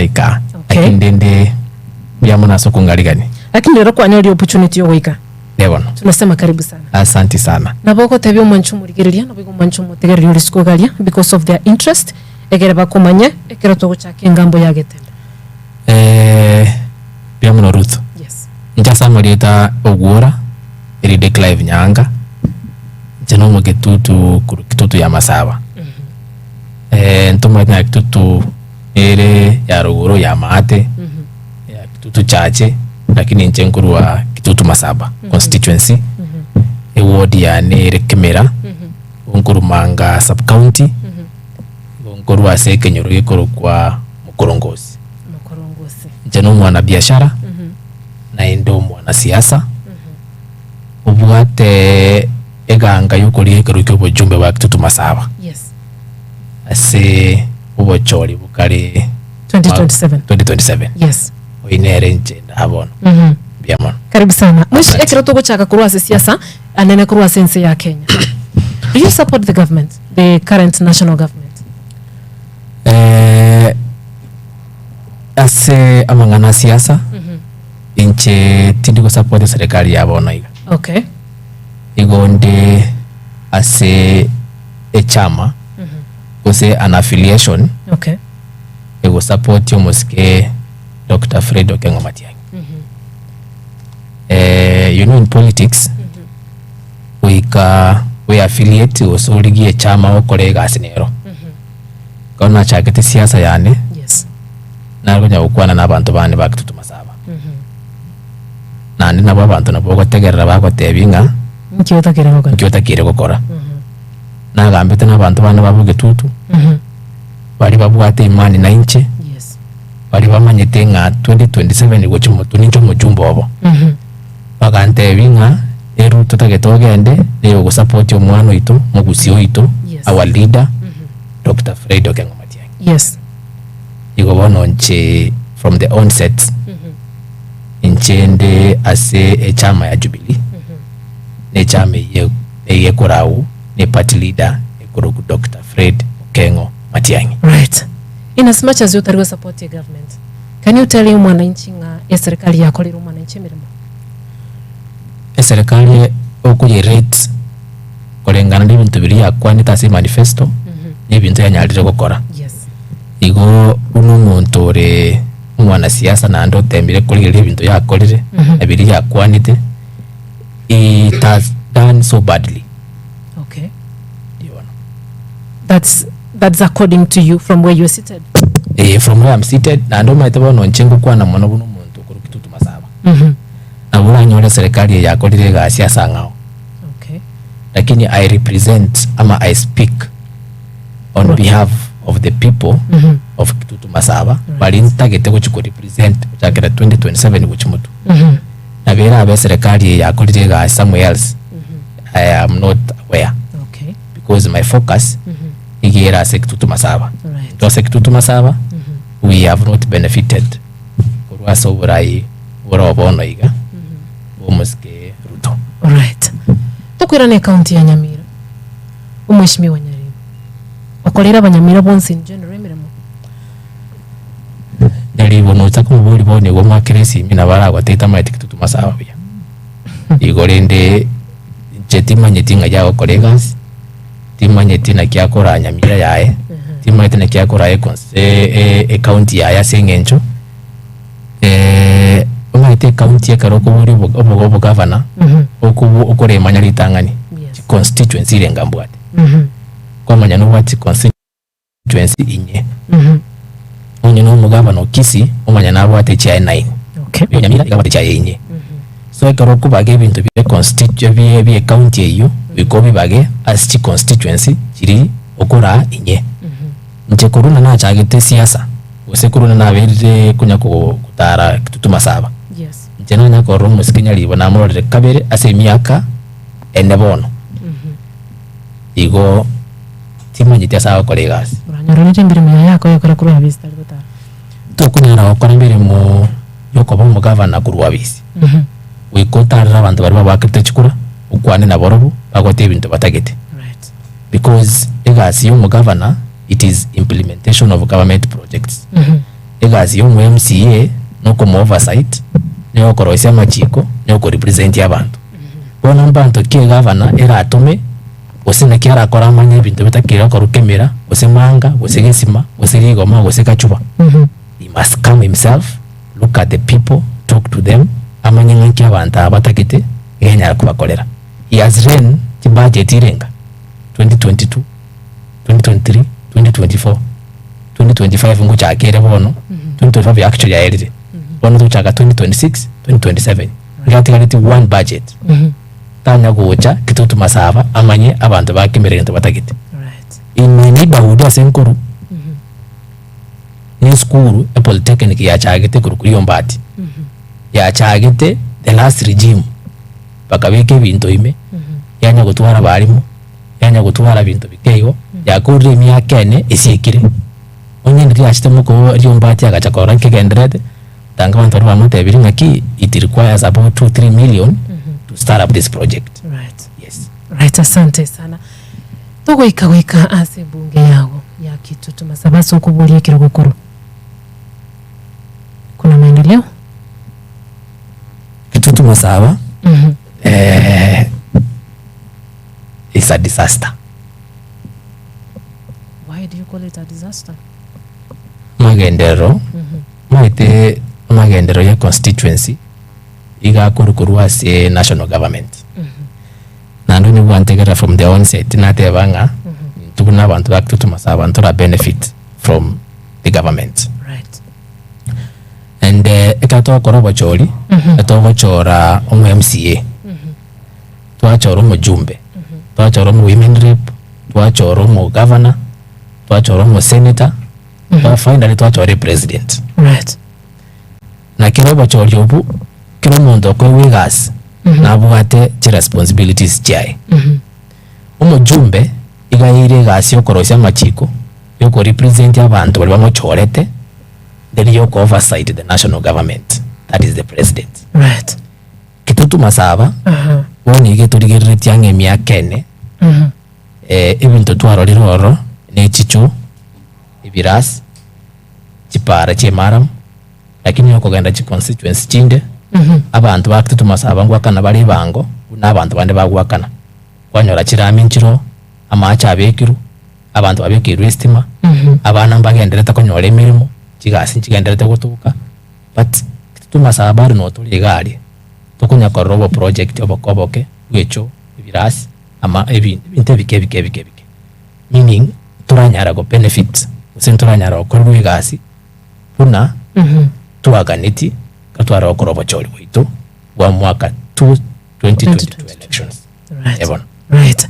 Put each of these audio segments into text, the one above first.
ntaraika. Okay. Lakini rende mbuya mono ase okongarigania. Lakini rero kwanyorire opportunity yogoika. Ee bono. Tunasema karibu sana. Asanti sana. Nabo ogotebia omwancho omorigereria, nabo igo omwancho omotegereria ore isiko igaria because of their interest, egere bakomanye ekero togochaka engambo ya Getembe. Eh, mbuya mono Ruth. Yes. Inche ase amarieta Ogwora, erinde Clive Nyaanga, inche na omogetutu korwa Kitutu ya Masaba. Eh, ntomanyete ng'a Kitutu nere ya rogoro ya maate, ya Kitutu Chache, lakini inche nkorwa Kitutu Masaba constituency, eward yane ere Kimera, igo nkorwa Manga sub county, igo nkorwa ase ekenyoro gekorokwa Mokorongosi. Mokorongosi. Inche na omwanabiashara, naende omwanasiasa, obwate eganga yokoria ekerwa kia obochumbe bwa Kitutu Masaba. Yes. Ase obochori bokare 2027. 2027. Yes. Oyio nere inche ndaa bono. Mbuya mono. Karibu sana. Mwishi Asante. ekero togochaka korwa ase siasa anene korwa ase ense ya Kenya. Do you support the government, the current national government? Eh, ase amang'ana a siasa inche tindi gosupport eserekari ya bono iga. Okay. Igo nde ase echama gose an affiliation Okay. egosapoti omosike Doctor Fred Okengo Matiang'i. Eh, you know in politics goika we affiliate gose origie echama okore egasi nero. Ekero nachagete siasa yane Yes. nare konya gokwana na abanto bane ba Kitutu Masaba. Naende nabo abanto nabo ogotegerera bagotebia ng'a Nki otakire gokora? nki otakeire gokora. Nagambete na abanto bane ba Bogetutu, baria babwate imani na inche, Yes. baria bamanyete ng'a 2027 gochia motwe ninche omochumba obo. Bagantebia ng'a eroute totagete ogende neye ogosupport omwana oito, mogusia oito, Yes. our leader, Doctor Fred Okengo Matiang'i. Yes. Igo bono inche from the onset, inche nde ase echama ya Jubilee, na echama eyio neye ekoragwo ne party leader ekorokwa Doctor Fred Okengo Matiang'i. Right. In as much as otari gosupport government, can you tell omwananchi ng'a eserikali yakoreire omwananchi emeremo? Eserikali okoye rate koreng'ana na ebinto biria yakwanete ase emanifesto, na ebinto yanyarire gokora. Yes. Igo buna omonto ore omwanasiasa naende otemire korigereria ebinto yakorire, na biria yakwanete, it has done so badly. Okay. Ndiyo bono. That's, that's according to you from where you're seated. Eh, from where I'm seated, naende omanyete bono inche ngokwana mono buna omonto okorwa Kitutu Masaba. Nabo oranyore serikali eye yakorire egasi ase ang'ao. Okay. Lakini I represent ama I speak on behalf of the people of Kitutu Masaba baria ntagete gochia ko represent gochakera 2027 gochia motwe. Nabo erabe eserekari eye yakorire egasi somewhere else, I am not aware Okay. because my focus iga ere ase Kitutu Masaba. Right. Intwe ase Kitutu Masaba we have not benefited korwa ase oborai bore bono iga bwa omosike Ruto. Alright. Tokoirana ecounty ya Nyamira. Omweshimiwa Nyaribo. Okorera abanyamira bonsi in general emeremo. Nyaribo nocha komoboria bono igo mwakere esimi nabo aragotebie tamaeti Kitutu Masaba buya. Igo rende inche timanyeti ng'ai agokora egasi, timanyeti naki akoraa Nyamira yaye, timanyeti naki akoraa econs- e- e- ecounty yaye ase eng'encho omanyete ecounty ekero okoboria obo- obo- obogavana, okobo okoremanya ritang'ani, Yes. chiconstituency irenga mbwate. Kwamanya nobwate chiconstituency inye, onye na omogavana o Kisii, omanya nabwate echiaye nine. Okay. Oyo Nyamira iga abwate echiaye inye. So ekero okobaga ebinto bie constitu bie bie ecounty eyio, goika obibage ase chiconstituency chiria okoraa inye. Inche korwa buna nachagete siasa, gose korwa buna naberire konya ko gotara Kitutu Masaba, Yes. inche nonya korora omosike Nyaribo namororire kabere ase emiaka ene bono. Igo timanyeti ase agokora egasi. Oranyororete emeremo yaye akoyekora korwa abisi tari gotara. Tokonyara gokora emeremo yokoba omogavana korwa abisi. Goika otarere abanto baria babakete chikura, okwane nabarobwo, bagote ebinto batagete. Right. Because egasi ya omogavana it is implementation of government projects. Egasi ya omo MCA nokomo oversight, nogokoroisia amachiko, nokorepresent abanto. Bono mbanto ki egavana eratome gose naki arakore amanye ebinto bitakire gokorwa kemira, gose manga, gose gesima, gose rigoma, gose gachuba. He must come himself, look at the people, talk to them, amanye ng'aki abanto aba batagete, iga anyare kobakorera. He has ran chibudget irenga? 2022, 2023, 2024, 2025 ngochaka ere bono, 2025 actually yaerire. Bono togochaka 2026, 2027. Iga atigareti one budget. Tanya gocha Kitutu Masaba amanye abanto ba Kimera egento batagete. Right. In my neighborhood ase nkoru, ne esukuru e polytechnic yachagete korwa koria Ombati. Yachagete the last regime, bakabeka ebinto ime, yanya gotwara abalimu, yanya gotwara binto bike igo, yakorire emiaka ene esiekire. Onye ndiria yachete mokoo erio Ombati agacha korora nkegendererete, tanga abanto baria bamotebirie ng'aki it requires about two three million to start up this project. Right. Yes. Right, asante sana. Togoika goika ase ebunge yago ya Kitutu Masaba ase okoboria ekerogo korwa. Kuna maendeleo? Kitutu Masaba eh, is a disaster. Why do you call it a disaster? Magenderero maete amagenderero ya constituency iga akorwa korwa ase national government. Naende onye gwantegerera from the onset nateba ng'a intwe buna abanto ba Kitutu Masaba ntora benefit from the government. Right. And ekero togokora obochori, etogochora omo MCA, twachora omojumbe, twachora omo women rep, twachora omo governor, twachora omo senator, twa finally twachora epresident. Right. Na kera obochori obwo, kera omonto okoegwa egasi, nabwate chiresponsibilities chiaye. Omojumbe iga aeire egasi ya okorosia amachiko, ya okorepresent abanto baria bamochorete, then ya oko oversight the national government, that is the president. Right. Kitutu Masaba, Aha. bono iga etorigereretie ang'e emiaka ene, ebinto twarorire ororo, ne chichoo, ebirasi, chipara chi'emaram, lakini okogenda chiconstituency chinde, abanto ba Kitutu Masaba ngoakana bare ebango, buna abanto bande bagoakana. Kwanyora chirami nchiroo, amache abekirwe, abanto babekeirwe estima, abana mbagenderete konyora emeremo, chigasi nchigenderete gotoka, but Kitutu Masaba bado noo tore iga aria, tokonya korora oboproject oboke oboke bwa echoo, ebirasi, ama ebinto ebinto ebike ebike ebike ebike. Meaning ntoranyara go benefit gose ntoranyara gokorerwa egasi buna twaganetie ekero tware gokora obochori bwaito bwa mwaka two 2022 elections. Right. Eh bono. Right.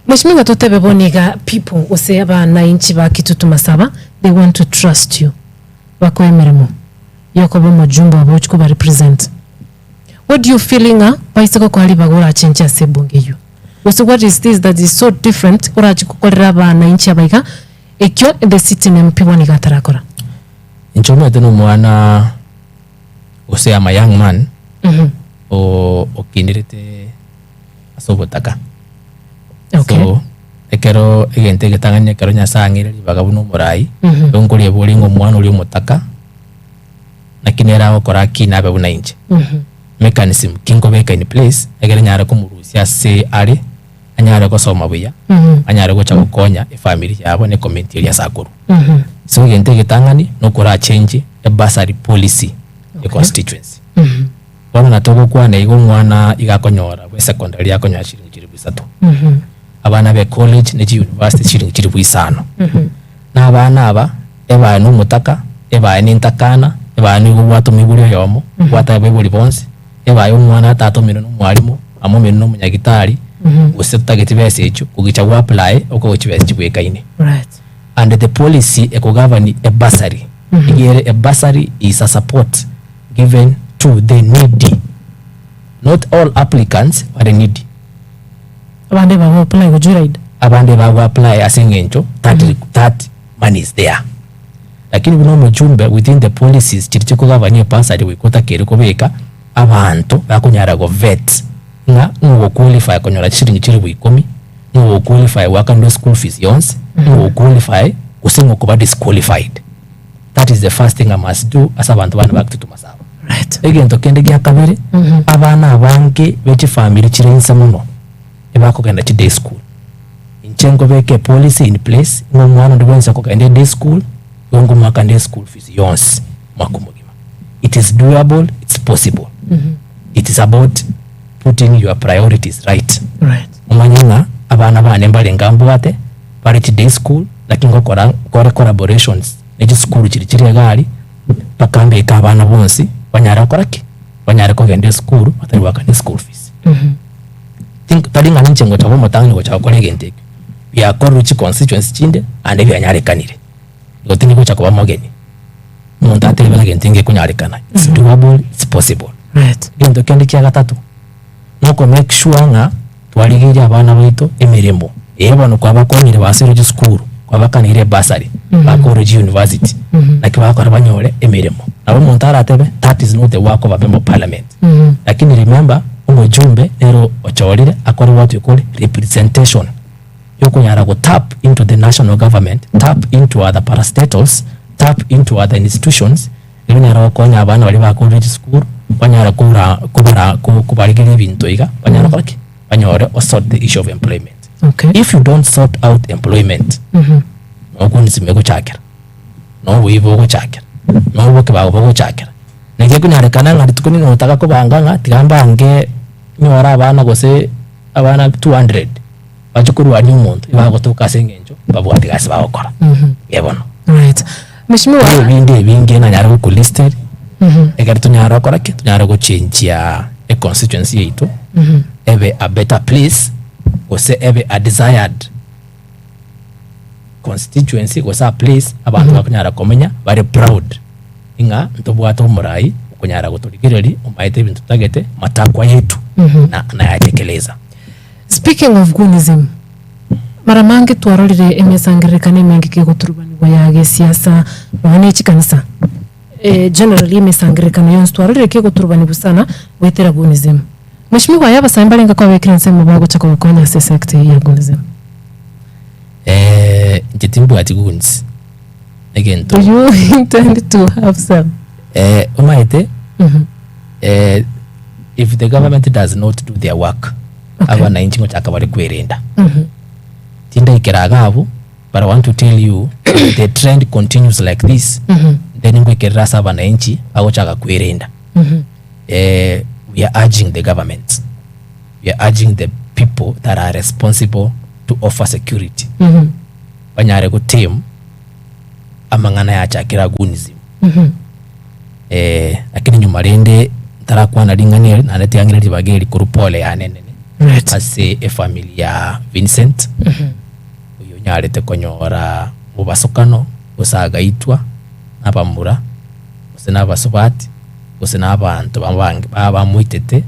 Mheshimiwa totebe bono iga people gose abanainchi ba Kitutu Masaba they want to trust you bakoe emeremo yokoba omojumbe obo ochi koba represent. What do you feel ng'a baise gokoa ribaga orachenche ase ebunge eyio? Gose what is this that is so different orachi gokorera abanainchi aba iga ekio the sitting MP bono iga atarakora? Inche omanyete na omwana gose am a young man o- okinerete ase obotaka. Okay. So, ekero egento egetang'ani ekero Nyasaye ang'eire ribaga buna omorai, nigo nkoreba ore ng'a omwana oria omotaka, naki nere agokora akine abe buna inche. Mechanism ki nkobeka in place, egere nyare komorusia ase are, anyare gosoma buya, anyare gocha gokonya efamiri yabo na ecommunity eria ase akorwa. So egento egetang'ani, nokora change ebursary policy ya constituency. Bono na togokwana igo omwana iga akonyora bwe secondary akonyora chiringi chilifu isato. Abana be college ne chiuniversity chiringi chilifu isano. Na abana aba, ebaye na omotaka, ebaye na entakana, ebaye nigo obwate omoibori oyomo, obwate abaibori bonsi, ebaye omwana tata omino na omwalimu, mama omino na omonyagitari, gose totageti besa echio, kogicha gwa apply okoegwa chibesa chibwekaine. Right. And the policy ekogovern ebursary, iga ere ebursary is a support given to the needy, not all applicants bare needy. Abande bago apply go joyride. Abande bago apply ase eng'encho that, that money is there. Lakini buna omochumbe within the policies chiria chikogovern ebursary goika otakeire kobeka abanto bakonyara go vet ng'a ng'o ogoqualify konyora chisiringi chilifu ikomi, ng'o ogoqualify goakanera eschool fees yonsi, ng'o ogoqualify gose ng'o okoba disqualified. That is the first thing I must do ase abanto bane ba Kitutu Masaba. Right. Egento kende gia kabere, abana abange be chifamiri chire inse mono ebakogenda chi day school. Inche nkobeka epolicy in place ng'a omwana onde bwensi okogenda eday school, igo nkomoakana eschool fees yonsi omwaka omogima. It is doable, it's possible. It is about putting your priorities right. Right. Omanye ng'a abana bane mbarenge mbwate bare chi day school naki ngokora nkore collaborations ne chisukuru chiria chire iga aria mpaka mbeke abana bonsi banyare gokora ki? Banyare kogenda esukuru batari goakana eschool fees. Tink tari ng'a ninche ngocha koba omotang'ani gocha gokora egento ekio, biakorire chi constituency chinde naende bianyarekanire. Igo tindi gocha koba mogeni, omonto atebe ng'a egento ngekonyarekana, it's doable, it's possible. Right. Egento kende kia gatato, noko make sure ng'a twarigeire abana baito emeremo, eye bono kwabakonyire basoire chisukuru, kwabakaneire ebursary, bakorire chiuniversity, naki bagokora banyore emeremo. Nabo omonto aratebe that is not the work of a member of parliament. Lakini remember, omojumbe nere ochorire akore what we call representation, yokonyara go tap into the national government, tap into other parastatals, tap into other institutions, Erio onyare gokonya abana baria bakorire chisukuru, banyare kora kobara ko kobarigeria ebinto iga, banyare gokora ki? Banyore o sort the issue of employment. Okay. If you don't sort out employment, nokonisima egochakera, na oboibi bogochakera, na obokebago bogochakera. Naki ekonyarekana ng'a rituko nigo otaka kobanga ng'a tiga mbange nyore abana gose abana 200 bache korwania omonto, ebagotoka ase eng'encho mbabwati gasi bagokora. Eeh bono. Right. Mheshimiwa. Buna ebinde ebinge nanyare gokolisted, ekero tonyare gokora ki? Tonyare gochenjia econstituency yaito, ebe a better place, gose ebe a desired constituency gose a place abanto bakonyara komenya bare proud ng'a ntobwate omorai okonyara gotorigereria omaete ebinto totagete matakwa yaito na nayatekeleza. Speaking of Gunism, mara mange twarorire emesangererekano emenge kegoturubanigwa ya gesiasa nonya ne chikanisa. Eh, generally emesangererekano yonsi twarorire kegoturubanigwa sana goetera Gunism. Mheshimiwa aye abasae mbarenge kwabekire ensemo bagocha kogokonya ase esector eyio ya Gunism? Eh, inche timbwati goons egento Do you intend to have some? eh, omaete eh, if the government does not do their work Okay. abananchi ngochaka bare kwerenda tindaikera iga abwo but I want to tell you if the trend continues like this then ngoikerera ase abananchi bagochaka kwerenda eh, we are urging the government we are urging the people that are responsible to offer security banyare gotame amang'ana yachakire agunism Eh, lakini nyuma rende ntarakwana ring'ana eri naende tiang'ire ribaga eri korwa pole yane enene Right. ase efamily ya Vincent oyio onyarete konyora mobasokano gose agaitwa na abamura gose na abasubati gose na abanto babange bamoitete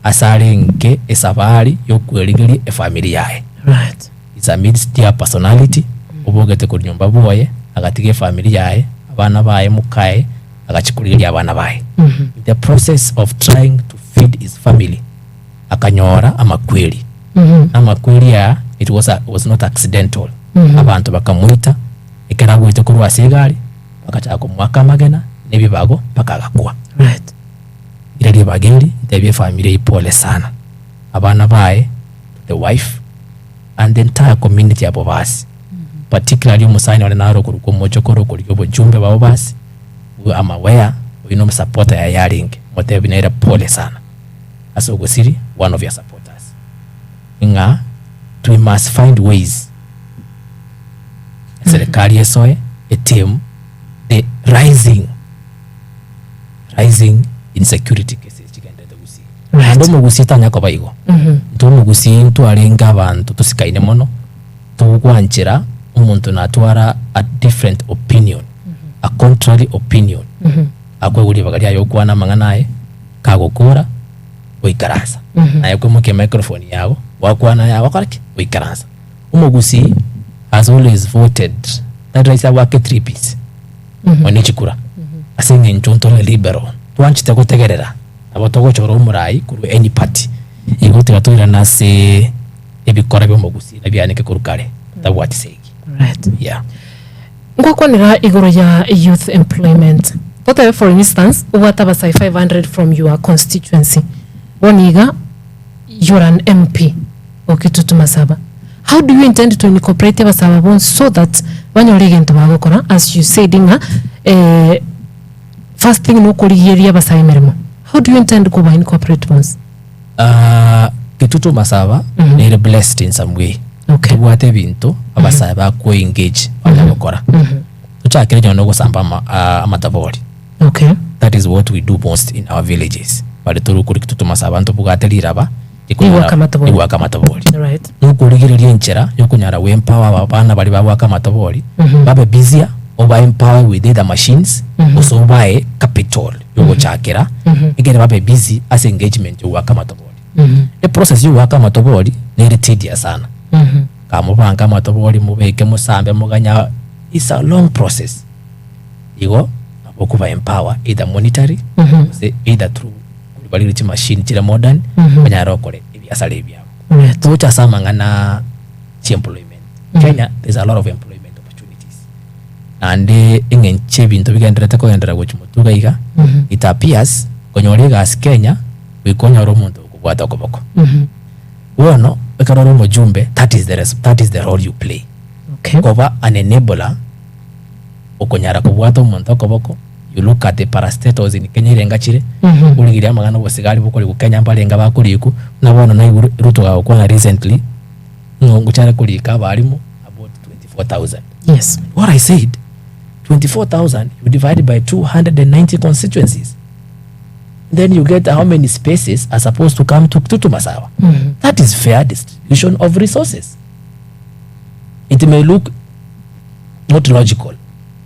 ase arenge esabari yokwerigeria efamily yaye. Right. Is amidst their personality, obogete korwa nyomba bwoye, agatiga efamiri yaye, abana baye, mokaye, agachia korigeria abana baye. In the process of trying to feed his family, akanyora amakweri. Na amakweri aya, it was, a, was not accidental. Abanto bakamoita, ekero agoeta korwa ase egari, bagachaka komoaka amagena, na ebibago, mpaka agakwa. Right. Ira ribaga eri, ntebie efamiri eyio pole sana. Abana baye, the wife, and the entire community ya Bobasi particularly omosani one naro okorokwa omochokoro okorigia obochumbe bwa Bobasi who am aware oyio no supporter yaye yarenge motebi nere pole sana ase ogosiri one of your supporters ng'a we must find ways eserekari esoe etame the rising rising insecurity cases chigenderete gusii. Right. Naende omogusii tanya koba igo. Intwe omogusii ntwarenge abanto tosikaine mono, togwanchera omonto natwara a different opinion, a contrary opinion, akoegwa ribaga riaye okwana amang'ana aye, kagokora oikaransa. Naye koimokia emicrophone yago, gwakwana yago wakora ki? Oikaransa. Omogusii has always voted, tari rahisi abwake three piece. One chikura ase eng'encho ntore liberal twanchete gotegerera nabo togochora omorai korwa any party igo tiga toirane ase ebikora bia omogusii na bianeke korwa kare tabwati segi Right. yeah. Ngwakwanera igoro ya youth employment. Totebe for instance, obwate abasae 500 from your constituency. Bono iga you're an MP o Kitutu Masaba. How do you intend to incorporate abasae aba bonsi so that banyore egento bagokora as you said ng'a eh, first thing nokorigereria abasae emeremo. How do you intend koba incorporate bonsi? Ah, Kitutu Masaba nere blessed in some way. Okay. Tobwate ebinto abasae bakwo engage banya gokora. Tochakere nonye na ogosamba ama, ah, amatabori. Okay. That is what we do most in our villages. Bare tore okori Kitutu Masaba ntobwate riraba Rigwaka amatabori. rigwaka amatabori. Right. Nokorigereria enchera yokonyara go empower aba bana baria bagwaka amatabori babe busier oba empower with either machines gose obae capital yogochakera ekere babe busy ase engagement yogoaka amatobori. Eprocess yogoaka amatobori nere tedious sana. Kamobange amatobori mobeke mosambe moganye it's a long process. Igo nabo okoba empower either monetary gose either through koribarire chimachine chire modern banyare gokora ebiasara ebi biabo. Right. Togocha ase amang'ana chiemployment. Kenya there's a lot of employment opportunities. Naende eng'encho ebinto bigendererete kogenderera gochia motwe iga iga, it appears konyora egasi Kenya goika onyore omonto okobwata okoboko. Bono ekero ore omojumbe that is the res that is the role you play. Okay. Koba an enabler okonyara kobwata omonto okoboko, you look at the parastatals in Kenya erenga chire, origereria amang'ana obosigari bokorigwa Kenya mbarenge bakorikwa, buna bono naigure Ruto gagokwana recently, ng'a ngocha are korika abalimu about 24,000. Yes. What I said, 24,000 you divide by 290 constituencies. Then you get how many spaces are supposed to come to Kitutu Masawa. That is fair distribution of resources. It may look not logical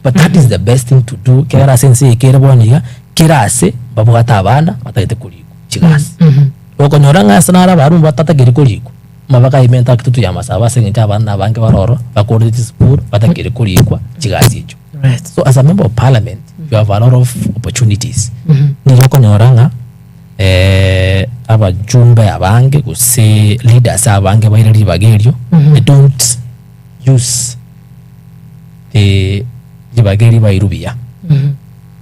but that is the best thing to do kera ase ense eye kere bono iga kera ase mbabwate abana batagete korikwa chigasi. Okonyora ng'a ase naro abarumu batatageri korikwa mabakaimenta kitutu ya masaba ase eng'encho abana abange bare ororo bakorire chisukuru batakeri korikwa chigasi echio. Right. So as a member of parliament you have a lot of opportunities. Nigo okonyora ng'a abajumbe abange gose leaders abange baire ribaga erio they don't use the ribaga erio bairwe buya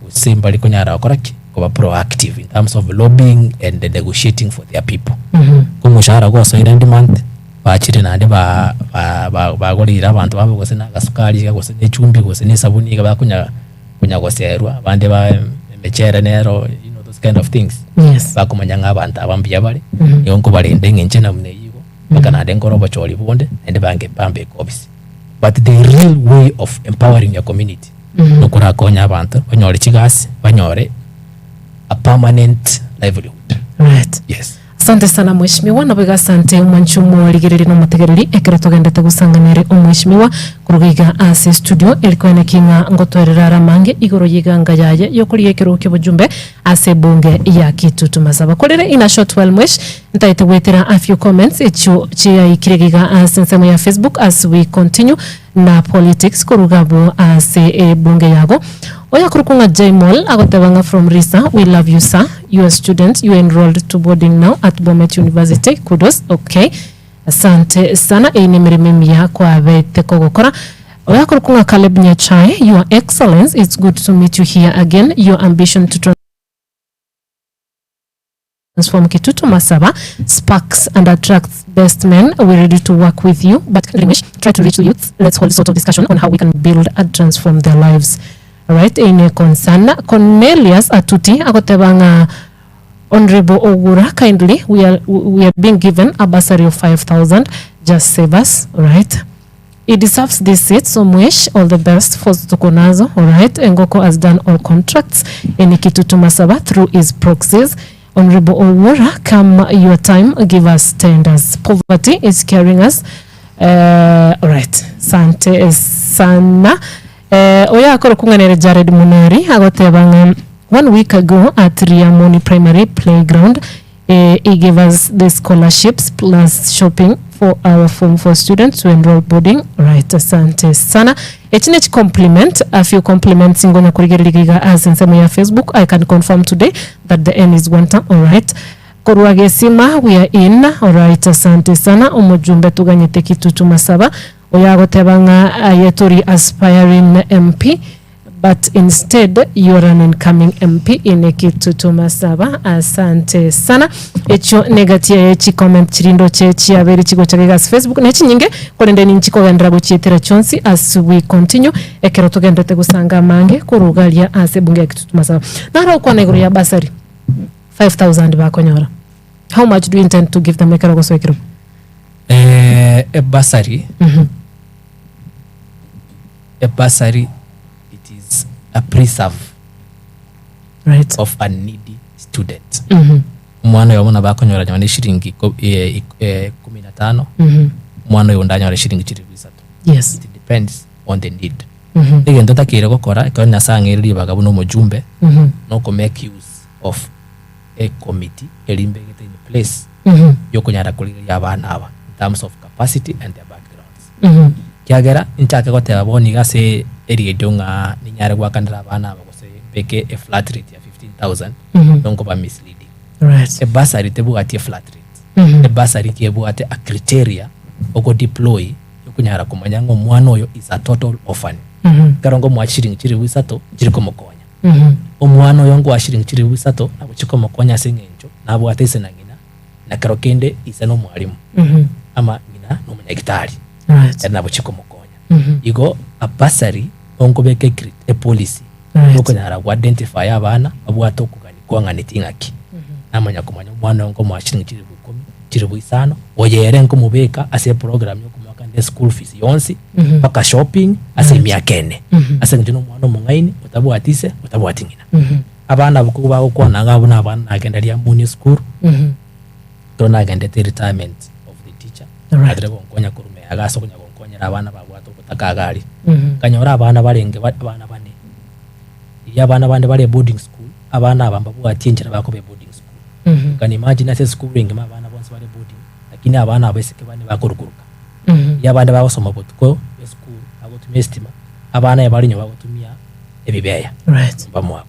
gose mbari konyara gokora ki? Koba proactive in terms of lobbying and negotiating for their people. Ko omoshahara gosoire end month bachire naende ba- ba- ba- bagoreire abanto babo gose na agasukari iga gose na echumbi gose na esabuni iga bakonya konya goserwa abande ba emechere nero you know those kind of things. Yes. Bakomanya ng'a abanto aba mbuya bare, nigo nkobarenda eng'encho namuna eyio igo. Mpaka naende nkore obochori bonde, naende bange bambeke ofisi. But the real way of empowering your community, nokorakonya abanto banyore chigasi, banyore a permanent livelihood. Right. Yes. Asante sana mheshimiwa nabo iga asante omwanchi omorigereria na omotegereri ekero togendete gosangana ere omweshimiwa koruga iga ase studio eri koeneki ng'a ngotwerera are amange igoro y'eganga yaye yokorigia ekerogo ki'obojumbe ase ebunge ya Kitutu Masaba korere in a short while mwesh Ntaete goetera a few comments echio chiaikire giga ase ensemo ya Facebook as we continue na politics koruga abwo ase ebunge yago. Oyo akorokwa ng'a Jaimol agoteba ng'a from Risa we love you sir you are student you are enrolled to boarding now at Bomet University kudos okay asante sana eye nemeremo emiya kwabete kogokora. Oyo akorokwa ng'a Caleb Nyachae your excellence it's good to meet you here again your ambition to Transform Kitutu Masaba sparks and attracts best men. We're ready to work with you, but wish try to reach the youths. Let's hold sort of discussion on how we can build and transform their lives. All right, in concern, Cornelius Atuti agoteba ng'a Honorable Ogura, kindly we are being given a bursary of 5,000. Just save us, all right? He deserves this seat so mwish all the best for tuko nazo alright Engoko has done all contracts in Kitutu Masaba through his proxies Honorable Owora come your time give us tenders poverty is carrying us uh, alright sante sana eh, oyo akoro kung'anere Jared Munari agoteba ng'a one week ago at Riamoni Primary Playground Eh, he gave us the scholarships plus shopping for our form 4 students to enroll boarding. Right, asante sana. Echi ne compliment, a few compliments ngonya kurigereria iga ase ensemo ya Facebook. I can confirm today that the N is one term. All right. Korwa gesima we are in. All right, asante sana. Omojumbe tuganyete kitutu masaba. Oyo agoteba ng'a aye tori aspiring MP but instead you're an incoming MP in Kitutu Masaba. Asante sana. Echio negati yaye chi comment chiri ndoche chiabeire chigocha iga ase Facebook ne chinyinge korende ninchikogenderera gochietera chionsi as we continue ekero togenderete gosanga amange korwa iga aria ase ebunge ya Kitutu Masaba. Naro okwana igoro ya bursary 5000 bakonyora. How much do you intend to give them ekero ogosoa ekerogo? Eh, ebasari ebasari it is a preserve Right. of a needy student omwana oyomo nabo akonyora nonye na eshiringi iko- eh, ik- eh, kumi na tano omwana oyo onde anyore eshiringi chilifu isato Yes. it depends on the need egento ntakeire gokora ekero Nyasaye ang'eire ribaga buna omojumbe noko make use of a committee eria mbegete in place yokonyara korigereria abana aba in terms of capacity and their backgrounds. Ekiagera inchake goteba bono iga ase eriedio ng'a ninyare goakanera abana aba gose mbeke e flat rate ya 15,000 nigo nkoba misleading. Right. Ebursary tebwati e flat rate. Ebursary kebwate a criteria ogo deploy yokonyara komanya ng'a omwana oyo is a total orphan. Ekero nkomoa chiringi chilifu isato nchiri komokonya. Omwana oyo nkoa chiringi chilifu isato nabo chikomokonya ase eng'encho nabwate ise na ng'ina, na kero kende ise nomwalimu ama ng'ina nomonyagitari, Right. ere nabo chikomokonya. Igo a bursary onkobeka ecrit epolicy Right. yokonyara go identify abana babwate okogania kwang'anetie ng'aki. Namanya komanya omwana oyo nkomoa chiringi chilifu ikomi, chilifu isano, oyo ere nkomobeka ase eprogram yokomoaka ande eschool fees yonsi mpaka shopping ase emiaka ene. Ase eng'encho na omwana omong'aini otabwati ise, otabwati ng'ina. Abana abwo kobagokwana iga abwo na abana nagenda riamoni esukuru, ekero nagendete retirement of the teacher, Alright. atire gonkonya korwa meaga ase okonya gonkonyera abana babwate obotaka iga aria. Nkanyora abana barenge ba abana bane, riria abana bande bare boarding school, abana aba mbabwati enchera bakoba eboarding school. You can imagine ase esukuru engima abana bonsi bare boarding, lakini abana abaiseke bane bakorukuruka. Riria abande bagosoma botuko esukuru bagotumia estima, abana aye bare nyuma bagotumia ebibeya Right. nyomba mwabo.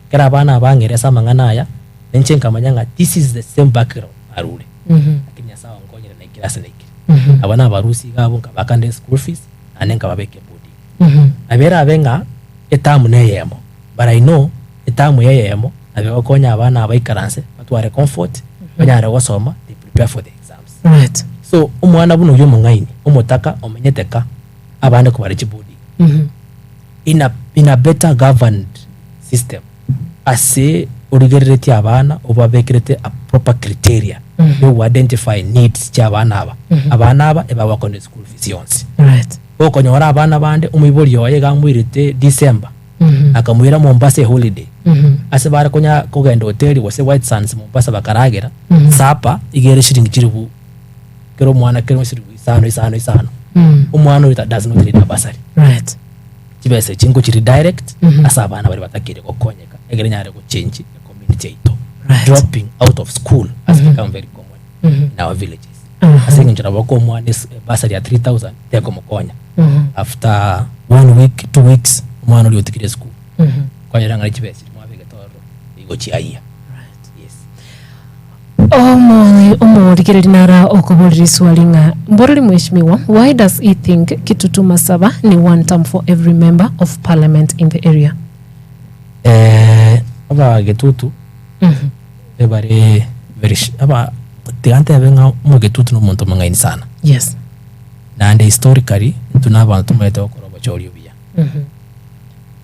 Ekero abana aba bang'eire ase amang'ana aya, ninche nkamanya ng'a this is the same background narure. Lakini Nyasaye onkonyire naikire ase naikire. Aba nabarusia iga abwo nkabakanda eschool fees, naende nkababeka eboarding. Nabo erabe ng'a etamu neyemo, but I know etamu eyemo nabo egokonya abana aba baikaranse batware comfort, banyare gosoma, they prepare for the exams. Right. So omwana buna oyio omong'aini, omotaka omenyete ka, abande kobare chiboarding. In a, in a better governed system ase origereretie abana obabekerete a proper criteria yogo identify needs chia abana aba. Abana aba ebagwakwanire school fees yonsi. Right. Okonyora abana bande omoibori oye iga amoirete December akamoira Mombasa eholiday ase bare konya kogenda hoteli gose White Sands Mombasa bakaragera supper iga ere shilingi chilifu kera omwana kera chilifu isano isano isano omwana oyo does not need a bursary Right. chibesa echi nkochiri direct ase abana baria batakeire gokonyeka egere nyare gochange ecommunity yaito Right. dropping out of school has become very common in our villages ase eng'encho nabo okoa omwana es- ebasari ya 3000 tekomokonya after one week 2 weeks omwana oria otigire esukuru kwanyora ng'a chibesa chiria mwabegete ororo nigo chiayia yes Omo- omorigereri nara okoborera eswali ng'a mborori mheshimiwa why does he think Kitutu Masaba ni one term for every member of parliament in the area Eh, abagetutu ebare very sh- aba tiga ntebe ng'a omogetutu na omonto omong'aini sana naende historically intwe na abanto tomaete gokora obochori obuya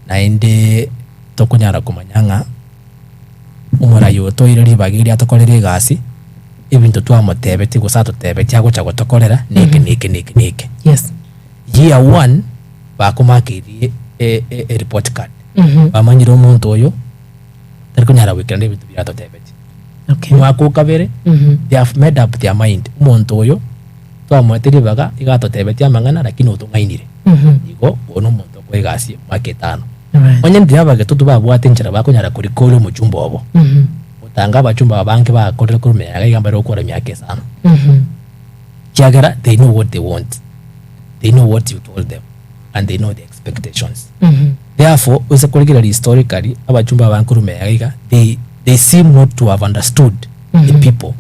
naende tokonyara komanya ng'a omorai oyo toire ribaga erio atokorere egasi ebinto twamotebetie gose atotebetie agocha gotokorera neke neke neke neke. Year one bakomakeria e- e- e report card bamanyire omonto oyo tari konyara goikerana ebinto biria atotebetie. Omwaka o kabere they have made up their mind omonto oyo twamoete ribaga iga atotebetie amang'ana lakini otong'ainire igo oyo na omonto okoa egasi omwaka etano. Onye ndiri abagetutu babwate enchera bakonyara korikora omochumba obo gotanga abachumba abange bakorire korwa ime iga mbare gokora emiaka esano. Ekiagera they know what they want, they know what you told them and they know the expectations. Therefore, ase korigereria historically abachumba abange korwa ime iga they, they seem not to have understood the people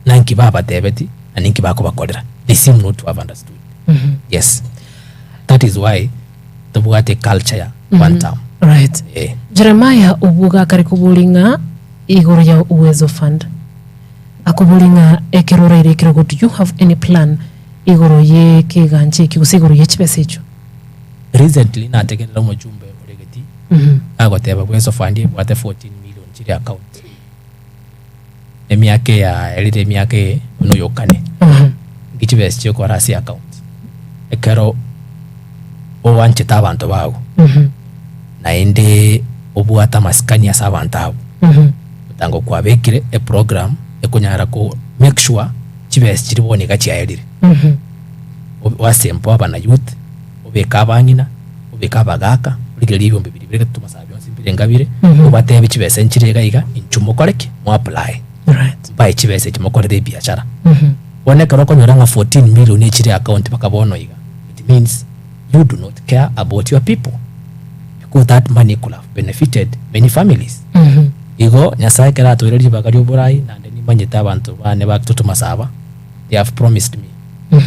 na nki babatebeti na ninki bakobakorera. They seem not to have understood. Yes, that is why tobwate eculture ya one term. Right. Eh. Jeremiah obwo gakare kobori ng'a igoro ya Uwezo Fund. Akobori ng'a ekero oraire ekerogo do you have any plan igoro ye kegancha ekio gose igoro ye chibesa echio? Recently nategerera omochumbe ore getii agoteba Uwezo Fund ebwate 14 million chire account. Emiaka eyaerire emiaka eye buna oyokane. Nki chibesa chikora ase account ekero oanchete abanto bago naende obwate amasikani ase abanto abwo otango kwabekire eprogram ekonyara ko make sure chibesa chiria bono iga chiaerire. Oasemple abana youth, obeke abang'ina, obeke abagaka, origererie ebiombe biria bire gete tomasabe bionsi mbire enga bire, obatebie chibesa nchire iga iga, inchuo mokore ki? Mo apply. Right. Mbae chibesa echi mokorere ebiachara. Bono ekero okonyora ng'a 14 million echire account mpaka bono iga, it means you do not care about your people because that money could have benefited many families. Igo Nyasaye ekero atoeire ribaga rioborai naende nimanyete abanto bane ba Kitutu Masaba, they have promised me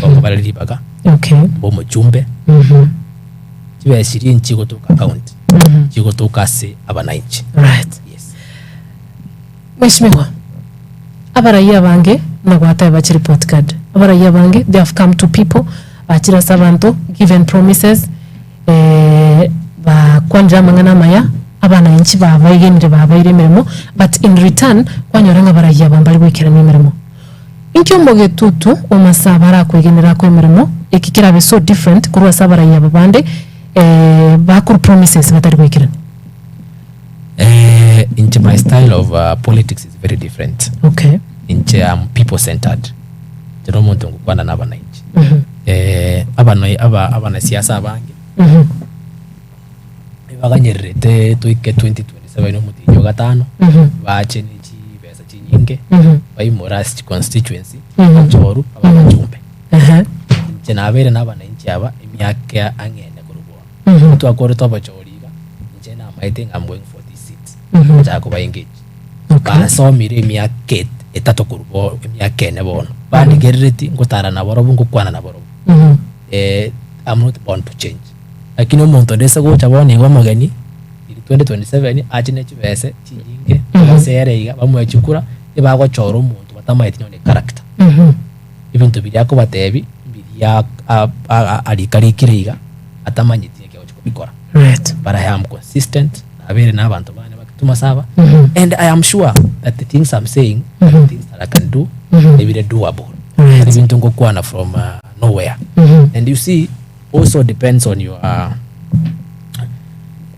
bakobare ribaga Okay. mbe omochumbe chibesa chiria nchigotoka account chigotoka ase abananchi. Right. Yes. Mheshimiwa, abaraiyo abange buna gwateba chi report card, abaraiyo abange they have come to people, bachire ase abanto, given promises, eh, bakwanire amang'ana amaya, abananchi babaigenire babaire emeremo, but in return, kwanyora ng'a abaraiyo aba mbari goikerania emeremo. Inki omogetutu omasabo arakwegenere akoe emeremo, eki kerabe so different korwa ase abaraiyo aba bande, eh, bakorwa promises batari goikerania? Eh, inche my style of uh, politics is very different. Okay. Inche am people centered. Inche nomonto ngokwana na abananchi. Mhm. Eh, abana aba abanasiasa abange Mhm. ebaganyererete toike 2027 omotienyi o gatano Mhm. bache ne chibesa chinyinge Mhm. baimore ase chiconstituency Mhm. bachoru ababachumbe. Ehe. Inche nabeire na abananchi aba emiaka ang'e ene korwa bono. Mhm. Twakorete obochori iga, inche namaete ng'a I'm going for this seat. Mhm. Nachaka koba engage. Okay. Bansomire emiaka et- etato korwa bo emiaka ene bono. Bandigerereti ngotara nabarobwo ngokwana nabarobwo. Mhm. Eh, I'm not born to change. Lakini omonto onde ase gocha bono iga omogeni, iri 2027 ache ne chibese chinyinge, Mhm. basere iga, bamoe chikura, ebagochora omonto batamaeti nonye ne character. Mhm. Ebinto biria akobatebi mbiria arikarikire iga atamanyeti naki agochia kobikora. Right. But I am consistent, nabeire na abanto bane bakituma saba, Mhm. and I am sure that the things I'm saying are the things that I can do, Mhm. ebire doable. Right. Tari binto ngokwana from uh, nowhere. Mhm. And you see, also depends on your uh,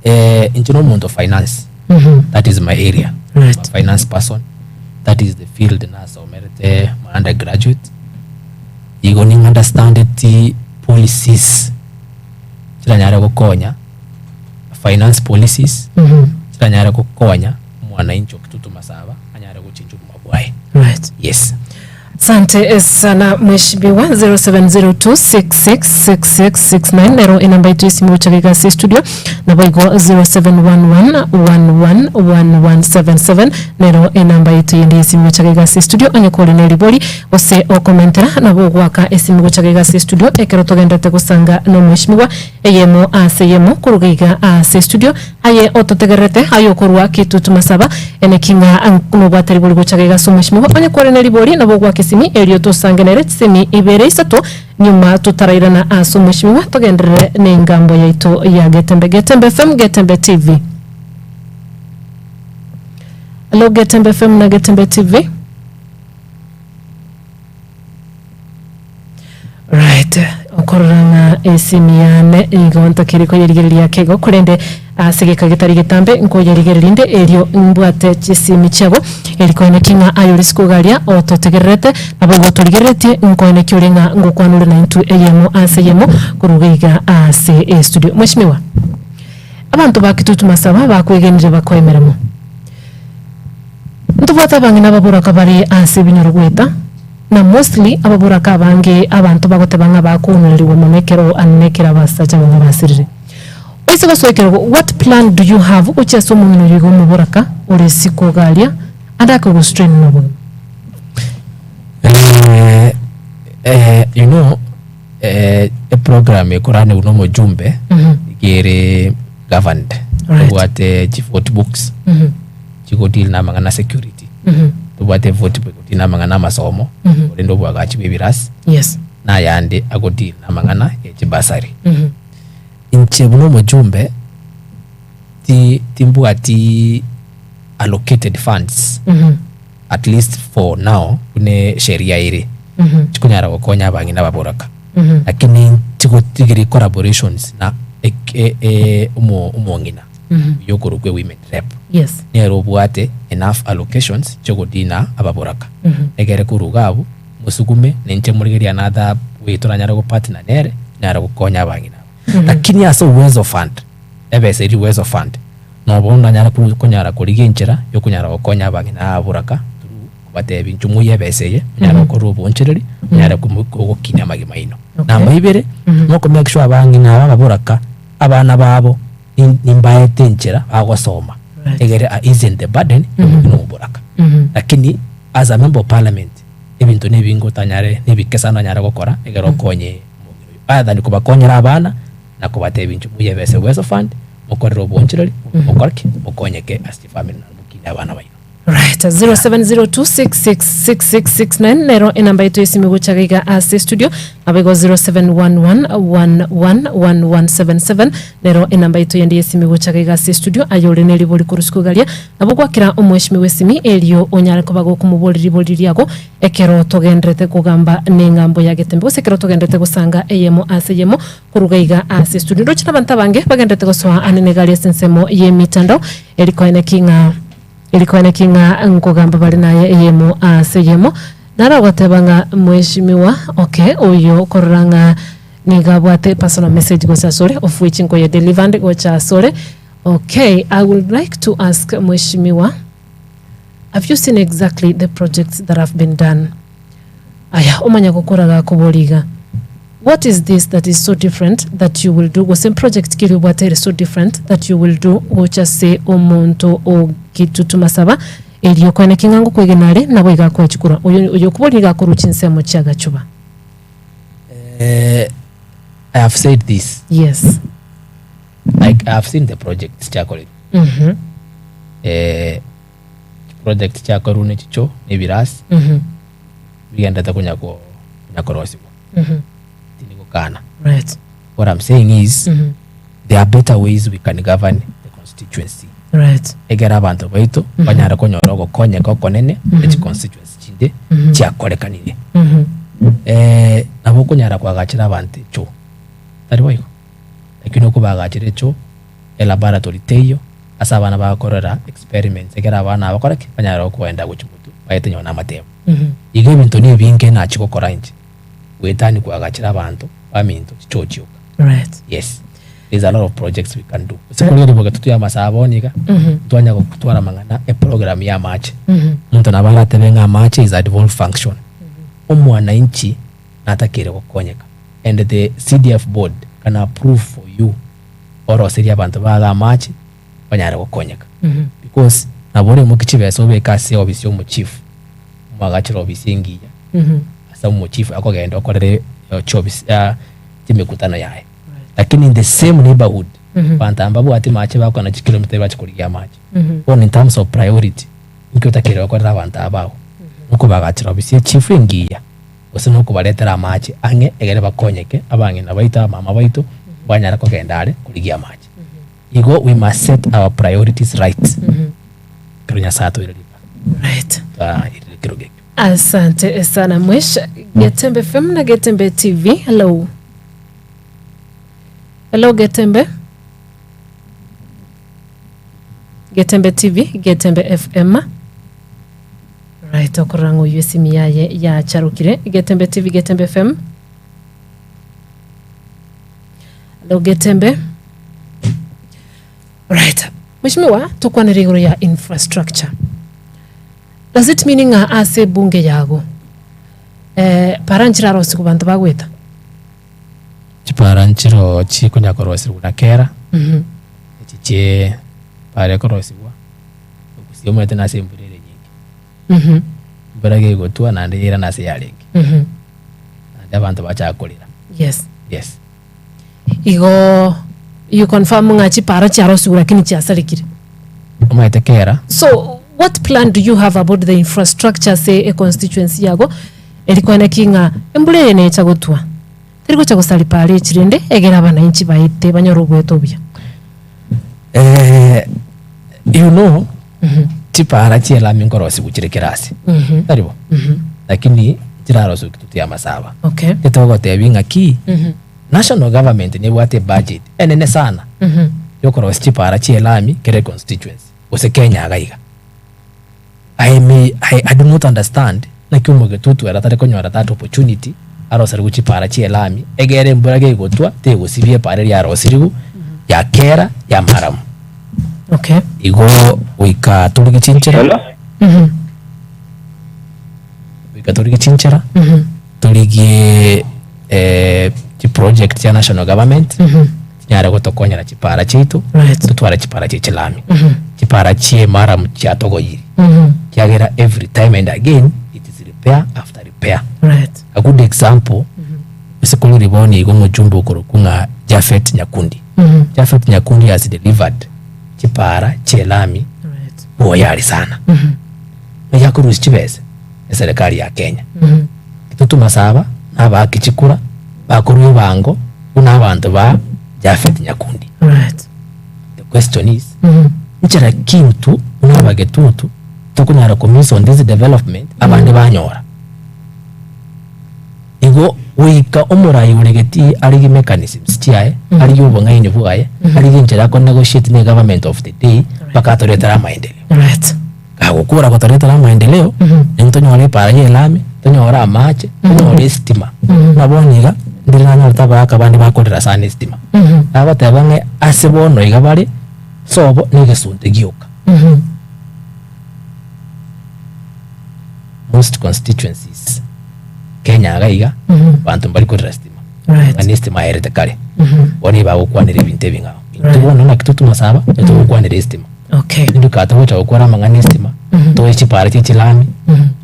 eh, inche nomonto finance. Mhm. That is my area. Right. I'm a finance person. That is the field nasomerete my undergraduate. Igo ning understandeti policies chiranyare gokonya finance policies Mhm. chiranyare gokonya omwananchi o Kitutu Masaba anyare gochincha obogima bwaye. Right. Yes. Asante sana mheshimiwa 0702666669 nero enamba yetu esimu gochaka iga ase studio nabo igo 0711111177 nero enamba yetu yende esimu gochaka iga ase studio onye kore ne ribori gose okomentera nabo ogwaka esimu gochaka iga ase studio ekero togenderete gosanga na omweshimiwa eyemo ase eyemo koruga iga ase studio Aye ototegererete, aye okorua Kitutu Masaba, eneki ng'a nobwate ribori gocha gaiga ase omweshimiwa. Onye kware ne ribori, nabo ogwake esimi, erio tosange nere chisemi ibere isato, nyuma totarairana ase omweshimiwa, togenderere nengambo yaito ya Getembe. Getembe FM, Getembe TV. Hello Getembe FM na Getembe TV. Right, okorora ng'a esimi yane nigo ntakeri koyerigereria ake igo, korende ase egeka getari getambe nkoyerigereria inde erio mbwate chisimi chiabo, eri koenekia ng'a aye ore isiko iga aria ototegererete, nabo igo otorigereretie nkoenekia ore ng'a ngokwana ore naintwe eyemo ase eyemo korwa iga iga ase estudio. Mweshimiwa, abanto ba Kitutu Masaba bakwegenire bakoa emeremo. Ntobwate abang'ina ababoraka bare ase ebinyoro goeta, na mostly ababoraka abange abanto bagoteba ng'a bakounererigwa mono ekero ane ekero abasacha babo basirire. Oise gosoa ekerogo, what plan do you have gochia ase omong'ina oyo iga omoboraka ore isiko iga aria ande akogostrain nobogima? Eh, eh, you know, Eh, eprogram ekoranigwa na omojumbe Mhm. iga ere governed Right. tobwate chivote books Mhm. chigodeal na amang'ana security Mhm. tobwate vote book egodeal na amang'ana amasomo Mhm. orende obwagachi bwa ebirasi Yes. na ayande agodeal na amang'ana ya chibasari Mhm. Inche buna omojumbe ti timbwati allocated funds Mhm. at least for now buna esheria ere Mhm. chikonyara gokonya abang'ina ababoraka Mhm. lakini nchigotigiri collaborations na ek- e- e- omo- omong'ina Mhm. oyio okorokwa women rep Yes. nere obwate enough allocations chigodina ababoraka Mhm. egere korwa iga abwo mosugume na inche morigererie another way toranyare gopartner nere nyare gokonya abang'ina aba lakini ase uwezo fund ebesa eria uwezo fund nobo nanyare ko- konyara korigia enchera yokonyara gokonya abang'ina aba boraka through kobatebia inchuo moiye ebesa eye onyare gokora oboonchereri onyare komo kogokinia amagima aino. Okay. Namba ibere noko make sure abang'ina aba ababoraka abana babo nin- nimbaete enchera bagosoma Right. egere a easen the burden yomogina omoboraka. Lakini as a member of parliament ebinto nebinge otanyare nebike sana onyare gokora ekero okonye omong'ina oyio other than kobakonyera abana na kobatebia inchuo moyie ebesa uwezo fund mokorere oboonchereri mokore ki mokonyeke ase chifamiri naende mokinie abana baino. Right, 0702666669 nero enamba yetu yesimi gocha iga ase studio nabo igo 0711111177 nero enamba yetu yende yesimi gocha iga ase studio aye ore ne ribori korwa isiko igaria nabo gwakera omweshimi bwesimi erio onyare koba gokomoboria ribori riago ekero togenderete kogamba neng'ambo ya getembe gose ekero togenderete gosanga eyemo ase eyemo Koruga iga ase estudio ndoche nabanto abange bagenderete gosoa ane negari ase ensemo y'emitandao eri koeneki ng'a eri koeneki ng'a nkogamba bare naye eyemo ase eyemo. Naro agoteba ng'a mheshimiwa okay oyo okorora ng'a nigo abwate personal message gocha asore of which nkoye deliver gocha asore. Okay, I would like to ask mheshimiwa have you seen exactly the projects that have been done? Aya, omanya gokora gakoboria iga, What is this that is so different that you will do gose project ki eria obwate ere so different that you will do gocha ase omonto o Kitutu Masaba erio okoeneki ng'a ngokwegena are nabo iga akoe chikura oyo oyo okoboria nigo akorwa chinsemo chia Gachuba. Eh, I have said this Yes. like I have seen the projects chiakorerwe Mhm. eh, chiproject chiakorerwe ne chicho ne ebirasi Mhm. bigenderete konya ko konya korosigwa tindi gokana Right. what I'm saying is there are better ways we can govern the constituency Right. egera abanto baito banyare konyora ogokonyeka okonene mm constituency chinde chiakorekanire eh, nabo okonyara kwagachera abanto echo tari boigo lakini okobagachera echo elaboratory teiyo ase abana bagokorera experiments ekero abana aba bakore ki? Banyare koenda gochia motwe baete nonye na amatemo. Igo ebinto nebinge nachia gokora inche, goetania koagachera abanto baminto chichurch oka. Right. Yes, there's a lot of projects we can do. Ase korigia riboga totwe amasabo bono iga, ntwanya gotwara amang'ana eprogram ya amache. Omonto nabo aratebe ng'a amache is a devolved function. Omwananchi natakeire gokonyeka and the CDF board can approve for you oroserie abanto bago amache banyare gokonyeka because nabo oreimokie chibesa obeke ase ofisi ya omochief omwagachere ofisi engiya ase omochief akogenda okorere chiofisi chimekutano yaye lakini in the same neighborhood banto aba mbabwati mache bakona chikilomita bache korigia amache bono in terms of priority inki otakeire gokorera abanto aba abwo nokobagachera ofisi ya chief engiya gose nokobaretera amache ang'e egere bakonyeke abang'ina baito abamama baito banyare kogenda are korigia amache. Igo we must set our priorities right ekero Nyasaye atoire ribaga Right. twairire ekerogo ekio. Asante sana Mwesh. Getembe FM na Getembe TV. Hello. Hello Getembe. Getembe TV, Getembe FM. Right, okorora ng'a oyio esimi yaye yacharokire. Getembe TV, Getembe FM. Hello Getembe. Right. Mheshimiwa, tokwanere igoro ya infrastructure. Does it mean ng'a ase ebunge yago eh, para nchirarosigu banto bagoeta? Chipara nchiro chikonya korosirwa na kera Mhm. echi chie para ekorosigwa ogusia omanyete nase embura ere enyinge. Mhm. Embura gegotwa naende yairana ase yarenge Mhm. naende abanto bachaka korera. Yes. Yes. Igo you confirm ng'a chipara chiarosigwe lakini chiasarekire. Omanyete kera. So what plan do you have about the infrastructure ase econstituency yago eri kwane ki ng'a embura eye necha gotwa teri gocha gosari para echi rende egere abananchi baete banyore oboeto obuya. Eh, you know chipara chielami nkorosigwa chire kera ase tari bo lakini chirarosigwe kitutu ya masaba Okay. getogotebia ng'a ki national government nebwate ebudget enene sana yokorosia chipara chielami kera econstituency gose Kenya iga iga. I may I, I do not understand naki omogetutu ere atare konyora that opportunity aroseriwe chipara chielami egere embura gegotwa tegosibia epara eria yarosiriwe ya kera ya maramu. Okay. Igo goika torigie chinchera Hello? Goika torigie chinchera torigie eh, chiproject chia national government chinyare gotokonyera chipara chiaito Right. totware chipara chie chilami chipara chie maramu chiatogoyiri kiagera every time and again it is repair after repair Right. a good example ase kori riboni igo omochumbe okorokwa ng'a Japhet Nyakundi Japhet Nyakundi has delivered chipara chielami Right. boyari sana Naki akorusia chibesa eserekari ya Kenya. Intwe tomasaba na abaaki chikura bakorwa ebango buna abanto ba Japhet Nyakundi. Right. The question is, nchera ki intwe buna abagetutu tokonyara ko miss on this development abande banyora? Igo goika omorai ore getii arigie mechanisms chiaye, arigie obong'aini bwaye, arigie enchera ako negotiate ne government of the day mpaka atoretere amaendeleo. Right. Kagokora gotoretera amaendeleo, naintwe tonyore epara y'elami, tonyore amache, tonyore estima. Buna bono iga, ndire nanyorete abagaka bande bakorera sana estima. Bagoteba ng'a ase bono iga bare, sobo na egesunte gioka. Most constituencies Kenya iga iga, abanto mbari korera stima. Right. Ng'a nestima yaerete kare. Bono nigo bagokwanera ebinto ebing'ao. Intwe Right. bono naki totumasaba, togokwanera estima. Okay. Ninduka togocha gokora amang'ana estima, toche chipara chie chilami,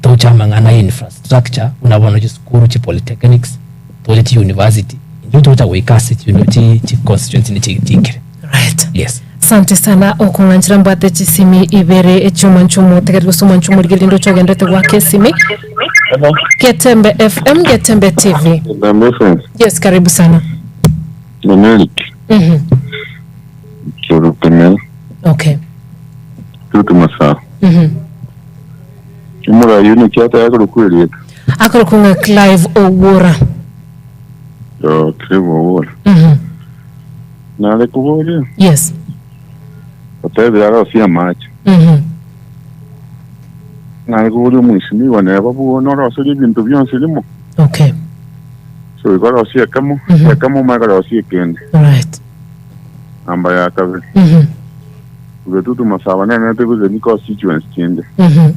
toche amang'ana ya infrastructure buna bono chisukuru, chipolytechnics, toche chiuniversity, intwe togocha goika ase chi chi chi constituency ne chi chiikire. Right. Yes. Asante sana okong'anchera mbwate chisimi ibere echiomancho omotegereri gose omwancho omorigereria rinde oche ogenderete goaka esimi. Hello. Getembe FM, Getembe TV. Getembe FM. Yes, karibu sana. Ni Eric. Mhm. Kiorokemera. Okay. Tutu Masaba. Mhm. Omurayi oyo naki ataya korokwa erieta? Akorokwa ng'a Clive Owuora. Yoo, Clive Owuora. Mhm. Nare koboria, Yes. otebire arosie amache. Mhm. Nare koboria omwesimigwa neba buna oroserie ebinto bionsi rimo. Okay. So igo orosie ekemo, Mhm. ekemo omanye korosia ekende. Right. Namba ya kabere. Mhm. Getutu Masaba nenete gose constituency chinde. Mhm.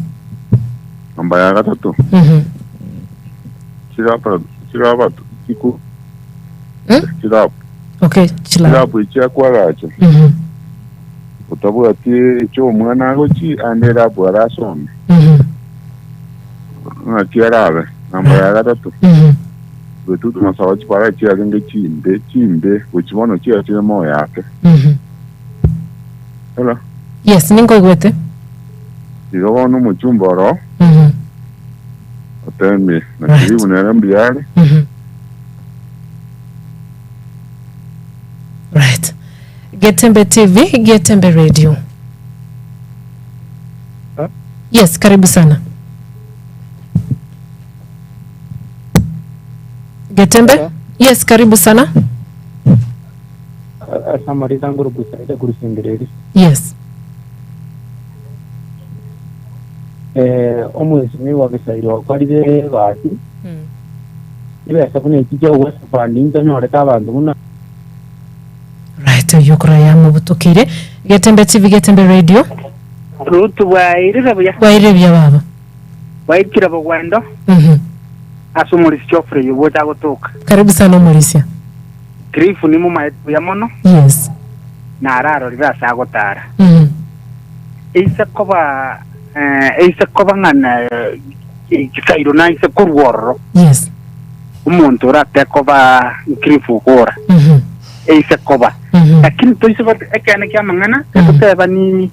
Namba ya gatato. Mhm. Chirapa chirapa chiku Mm? chirapu Okay, chila. chirapu echi akwagacha Mhm. otabwati echo omwana agochi ande erapu arasome Mhm. ng'aki arabe namba ya gatato Mhm. Getutu Masaba chipara chiarenge chimbe chimbe gochi bono chiachire moyo ake Mhm. Hello Yes, ninkoigwete. Igo bono omochumba oro Mhm. otemie na Right. kiribu nere mbuya are. Mhm. Right. Getembe TV, Getembe Radio. Eh? Yes, karibu sana. Getembe? Hello. Yes, karibu sana. Ase amarieta ngoro Saida korusengereri. Yes. Eh, omwesimigwa Gisairo okorire egasi, chibesa buna echi chia West Fund ntonyorete abanto buna Right, oyio okora yamobutokeire. Getembe TV, Getembe Radio. Ruth bwairire buya, Bwairire buya baba. bwaikire bogwendo Mhm. ase omorisia Geoffrey oyo bwocha gotoka. Karibu sana omorisia. Cliff nimomaete buya mono, Yes. na ararorire ase agotara. Mhm. Eise koba eh, eise koba ng'a na eh, Gisairo naise korwa ororo. Yes. Omonto orate koba Cliff Ogora eise koba. Lakini toise gote ekeene ki'amang'ana toteba ni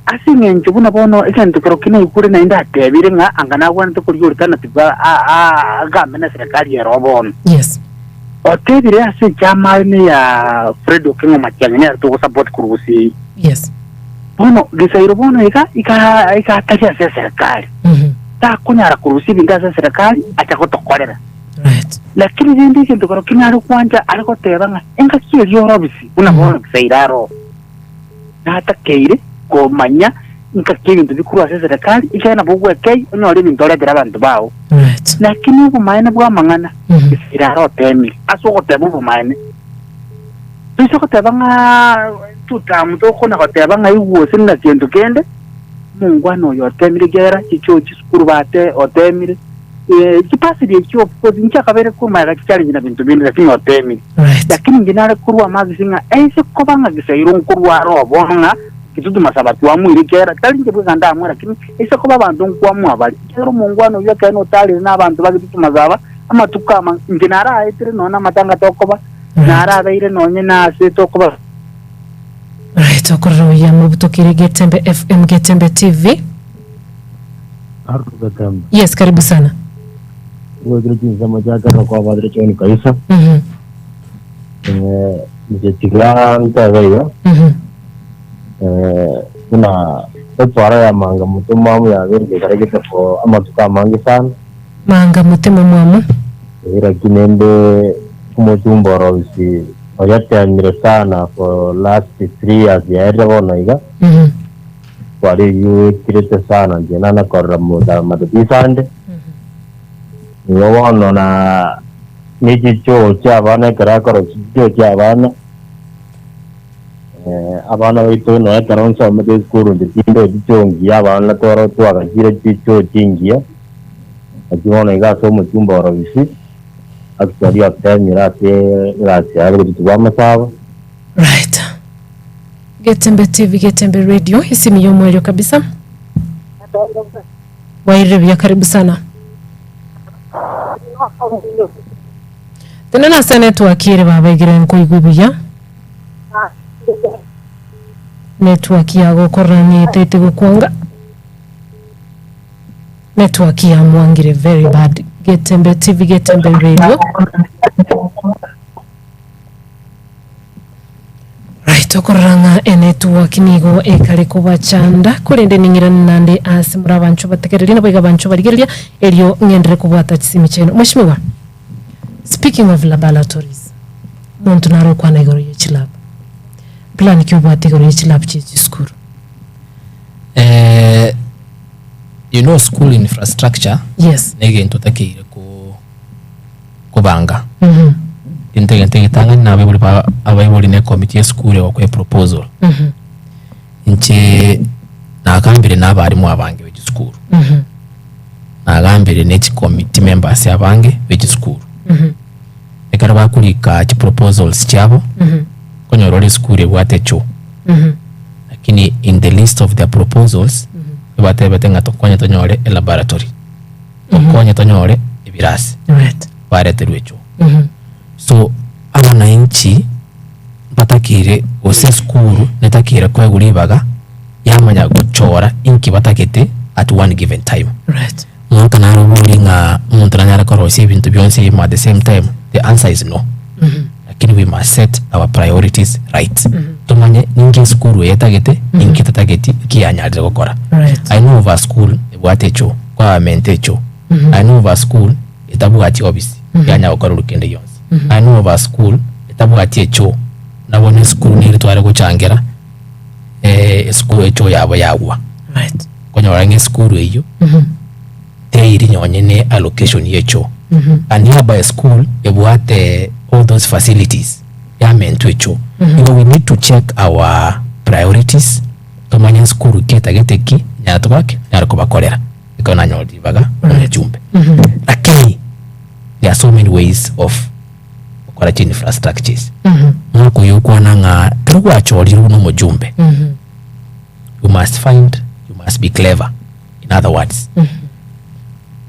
ase eng'encho buna bono egento kero ki naigure naende atebire ng'a anga nagwenerete korigia alternative agambe na serikali ero bono. Yes. Otebire ase echama aye neya Fred Okengo Matiang'i nere togosupport korwa Gusii. Yes. Bono Gisairo bono iga iga iga atari ase eserikali. Takonyara korusia ebinto ase eserikali acha gotokorera. Right. Lakini rende egento kero ki nare gwancha are goteba ng'a engaki eria orobisi buna bono Gisairo aroo natakeire komanya ngaki ebinto bikorwa ase eserikali ekiagera nabo ogwekei onyore ebinto oretere abanto bao. Right. Lakini obomaene bw'amang'ana Gisairo are otemire ase ogoteba obomaene. Toise goteba ng'a tutamu tokona goteba ng'a igwe gose ng'a kento kende, omongwana oyo otemire ekiagera chichoo chisukuru bate otemire, chipasiri echio of course nchiakabeire korwa magega chichallenge na binto binde lakini otemire. Right. Lakini inche nare korwa amagisi ng'a ense koba ng'a gisairo nkorwa aro bono ng'a Kitutu masaba twamoire ekiagera tari inche bweka ndamoe lakini ase koba abanto nkwamoa bare. Ekiagera omongwana oyio ekeene otarire nabanto ba Kitutu masaba amatuko ama inche naraetire nonya namatanga tokoba Narabeire nonye nase tokoba. Right, okorora oyamo butokire Getembe FM Getembe TV. Harufu Getembe. Yes, karibu sana. Goikire chinsemo chia kerero kwabatire John Kaisa. Mhm. Eh, inche tiga ntebe iga. Mhm. Eh, buna etwara ya manga motomamu yabeire gekaregete for amatuko amange sana. Manga motema mwamu. Eh, lakini ende omochumba orobisi oyatemire sana for last 3 years yaerire bono iga Mhm. twarigiwekirete sana inche nana korora moda matatizo ande igo bono na nechichoo chia abana ekero akora chichoo chia abana eh, abana baito noe ekero nsomete esukuru inche tinde chichoo ngiya abana twaro twagachire chichoo chingiya Naki bono iga ase omochumba o Robisi, actually otemire ase egasi yaye gochia bw'amasabo. Right. Getembe TV, Getembe Radio, isimi y'omwerio kabisa. Wairire buya, karibu sana. Tena nase network ere baba egere nkoigwe buya. Network yagokorora ng'ete etigokwanga. Network yamwangire very bad. Getembe TV, Getembe Radio. Right, okorora ng'a enetwork nigo ekare kobachanda korende ning'irane nande ase muri abanchwa bategereria nabo iga abanchwa barigereria erio ng'enderere kobwata chisimi chiaino. Mweshimiwa, speaking of laboratories, omonto nare okwana igoro ye chilab. Plan ki obwate igoro ye chilab chie chisukuru? Eh, you know school infrastructure Yes. negento otakeire ko kobanga Mhm. gento egento egetang'ani na abaibori ba abaibori na ecommittee ya esukuru egokora eproposal Mhm. inche nagambire na abarimu abange be chisukuru Mhm. nagambire ne chicommittee members abange be chisukuru Mhm. ekero bakorika chiproposals chiabo Mhm. okonyora ore esukuru ebwate echoo Mhm. Lakini in the list of their proposals ebatebete ng'a tokonye tonyore elaboratory, tokonye tonyore ebirasi Right. bareterwe echoo. Mhm. So abananchi mbatakeire gose esukuru netakeire koegwa ribaga yamanya gochora inki batagete at one given time. Right. Omonto nare oborie ng'a omonto nanyare korosia ebinto bionsi ebimo at the same time, the answer is no. Lakini we must set our priorities right. Tomanye ninki esukuru eye etagete, ninki etatageti, nki yanyarire gokora. Right. I know of a school ebwate echoo, government echoo. I know of a school etabwati office, yanya gokorerwa kende gionsi. I know of a school etabwati echoo, nabo na esukuru nere tware gochangera esukuru echoo yabo yagwa. Right. Okonyora ng'a esukuru eyio teiri nonye ne allocation ye echoo. And hereby school ebwate all those facilities yamentwa echoo. Igo we need to check our priorities tomanye esukuru ki etagete ki nyara tokora ki nyara kobakorera ekero nanyora ribaga omochumbe. Lakini there are so many ways of gokora chi infrastructures. Omwaka oyo okwana ng'a ekero gwachorirwe na omojumbe you must find you must be clever in other words.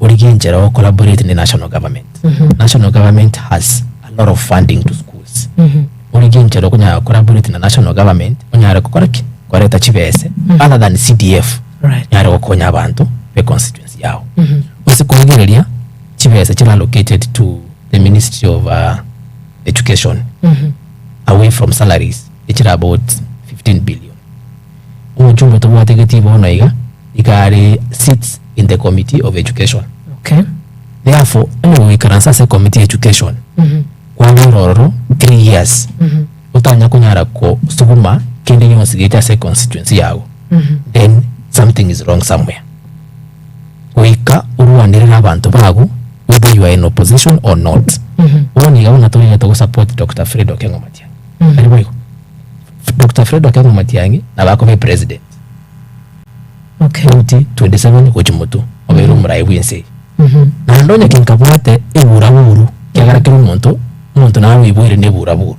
Origie. Origie enchera o collaborate ne national government. National government has a lot of funding to schools. Origie enchera okonyara collaborate na national government onyare gokora ki? Koreta chibese other than CDF Right. onyare gokonya abanto be constituency yao. Ase korigereria chibesa chire allocated to the ministry of education away from salaries echire about 15 billion. Omochumbe tobwate geti bono iga, iga are sits in the committee of education. Okay. Therefore, onye goikaransa ase committee ya education, kwabera ororo 3 years, otanya konyara kosuguma kende gionsi geche ase constituency yago, then something is wrong somewhere. Goika orwanerere abanto bago whether you are in opposition or not. Bono iga buna torigete gosupport Doctor Fred Okengo Matiang'i. Tari boigo? Doctor Fred Okengo Matiang'i nabo akoba epresident Okay. 2027 gochia motwe obeire omorai bwense eye. Naende onye kinkabwate eburaburu kiagera kera omonto omonto naro oiboire na eburaburu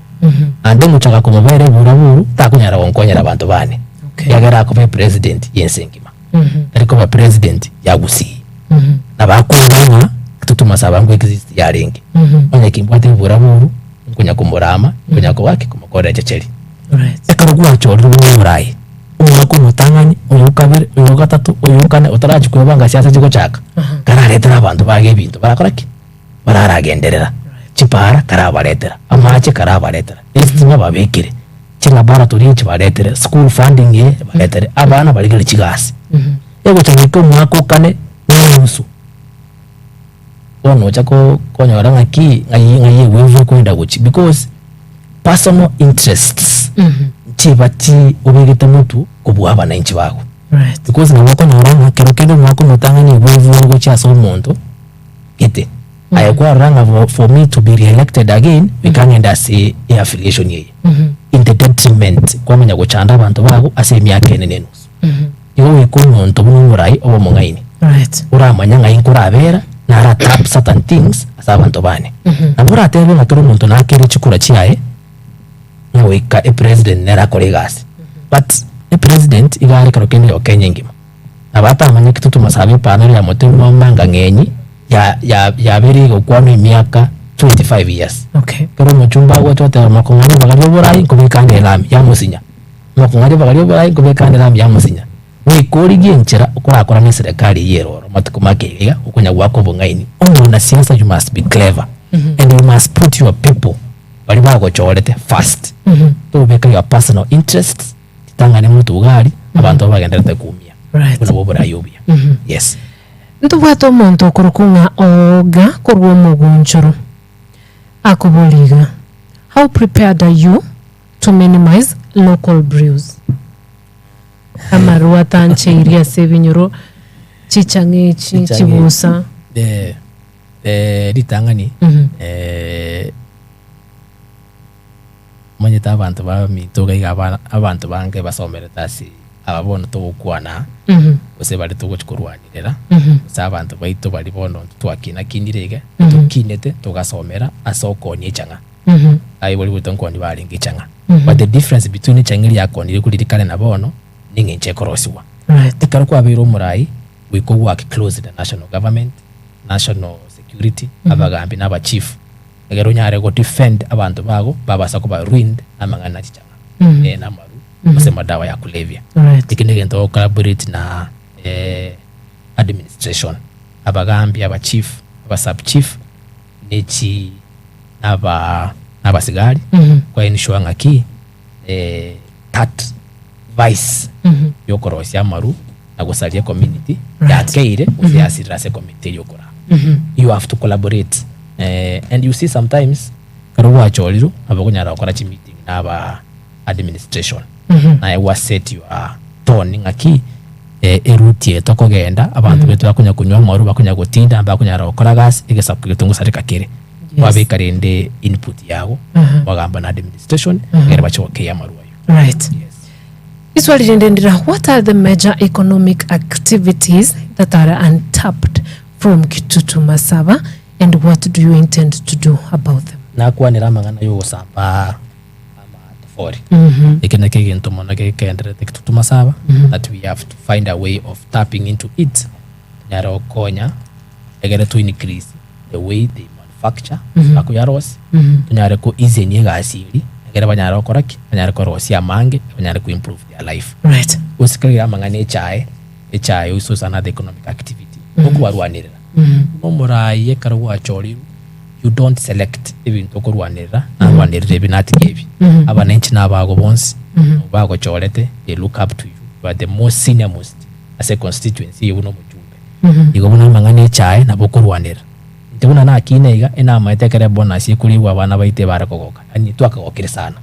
naende ngochaka komobera eburaburu takonyara gonkonyera abanto bane Okay. kiagera akoba epresident yense engima tari koba president ya Gusii. Nabo akoigwa ng'a totomasaba ngo exist yarenge onye kimbwate eburaburu nkonya komorama nkonya koba ki komokorera echecheri. Right. Ekero gwachorirwe buna omoraai, omwaka omotang'ani, oyo o kabere, oyo o gatato, oyo o kane, otarachia kwebanga siasa chigochaka, kararetere abanto bage ebinto barakora ki? Bararagenderera. Chipaara karabaretera, amache karabaretera, estima babekere, chilaboratory echi baretere, school funding eye baretere, abana barigere chigasi. Egocha goika omwaka o kane na enusu, bono ocha ko konyora ng'aki ng'ai ng'ai ewave ekoenda gochia because personal interests nchiba chi obegete motwe kobua abananchi bago. Right. Because nabo okonyora ng'a kero kende omwaka omotang'ani ewave ore gochia ase omonto gete, aye kwarora ng'a for for me to be re-elected again goika ng'ende ase eaffiliation eye in the detriment kwamanya gochanda abanto bago ase emiaka ene na enusu. Igo goika omonto buna omorai obe omong'aini. Right. Oramanye ng'ai nkorabera, nara tap certain things ase abanto bane. Nabo oratebe ng'a kera omonto nakere chikura chiaye, ng'a goika epresident nere akore egasi. But epresident iga are kero kende o Kenya engima. Nabo atamanye ki totomosabe epana ria mote manga ng'enyi, ya ya yabeire egokwanwa emiaka 25 years. Okay. Ekero omochumba agocha oteba mokong'ani ribaga ria oborai nkobeka ande elami, yamosinya. Mokong'ani ribaga ria oborai nkobeka ande elami, yamosinya. Goika origie enchera okorakora ne eserekari eyio ere ororo matuko make iga iga okonya goaka obong'aini. Omonasiasa you must be clever and you must put your people baria bagochorete first. Tobeka your personal interests titang'ani motwe iga aria abanto bagendererete koumia. Right. Obwo nabwo oborai obuya. Yes. Ntobwate omonto okorokwa ng'a Ooga korwa omogunchoro, akoboria iga, How prepared are you to minimize local brews? Amarwa atancheirie ase ebinyoro, chichang'a echi, Chichang'a echi. chibusa. Eh, eh, ritang'ani Mhm. eh, omanyete abanto baminto iga iga abana abanto bange basomerete ase aba bono togokwana Mhm. gose baria togochi korwanirera Mhm. gose abanto baito baria bono intwe twakinakinire iga, Mhm. tokinete togasomera ase okoonia echang'a. Mhm. Abaibori baito nkoonia barenge echang'a. Mhm. But the difference between echang'a eria yakoonire korwa riria kare na bono, neng'encho ekorosiwa. Right. Ekero kwabeire omorai, goika ogoake close the national government, national security, abagambi na abachief, egere onyare go defend abanto bago babasa koba ruined na amang'ana ya chichang'a, Mhm. eh, na amaru, gose madawa ya kulevya. Right. Eki negento ogocollaborate na eh, administration, abagambi, abachief, abasub-chief, ne chi naba nabasigari Mhm. kwa ensure ng'aki eh, that vice Mhm. yokorosia amaru na gosaria community Right. yakeire gose yasirire ase community eria okoraa Mhm. you have to collaborate eh, and you see sometimes ekero gwachorirwe nabo okonyara gokora chimeeting na aba administration Mhm. naye gwa set your tone ng'aki eh, eroute eye tokogenda abanto baito bakonya konywa amaru bakonya gotinda mbakonyara gokora gasi egesaku keria tongosareka kere Yes. kwabeka rende input yago Aha. mwagamba na administration Aha. egere bache gokeyia amarwa aywo Right. yes. Iswali rinde ndira, what are the major economic activities that are untapped from Kitutu Masaba and what do you intend to do about them? Nakwanera amang'ana yogosamba amatofori Mhm. eke nakio egento mono gekendererete getotomasaba Mhm. that we have to find a way of tapping into it tonyare gokonya. Egere to increase the way they manufacture, bakoyarosia, tonyare ko easenia egasi eria, egere banyare gokora ki? Banyare korosia amange, banyare ko improve their life. Right. Gose kare amang'ana echae, echae also is another economic activity, okobarwanerera. Buna omoraai ekero gwachorirwe, you don't select ebinto okorwanerera, narwanerera ebi natiga ebi. Abananchi nabago bonsi, nabo bagochorete, they look up to you, you are the most senior most ase econstituency eye buna omochumbe. Igo buna amang'ana echae nabo okorwanerera. Inche buna nakina iga, enamaete ekero ebonus ekorigwa abana baito ebare kogoka, yaani twakagokire sana.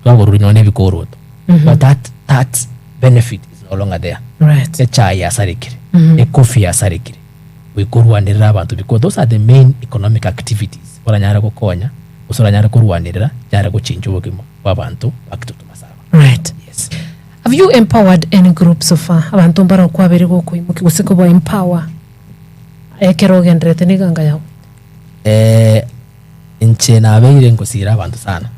Twagorurwa nonye na ebikoroto. But that that benefit is no longer there. Right. Echae yasarekire, ecoffee yasarekire, goika orwanerere abanto because those are the main economic activities oranyare gokonya gose oranyare korwanerera nyare gochincha obogima bwa abanto ba Kitutu Masaba. Right. Yes. Have you empowered any group so far? Abanto mbaro kwabere gokoimokia gose koba empower ekero ogendererete na eganga yao? Eh, inche nabeire ngosira abanto sana.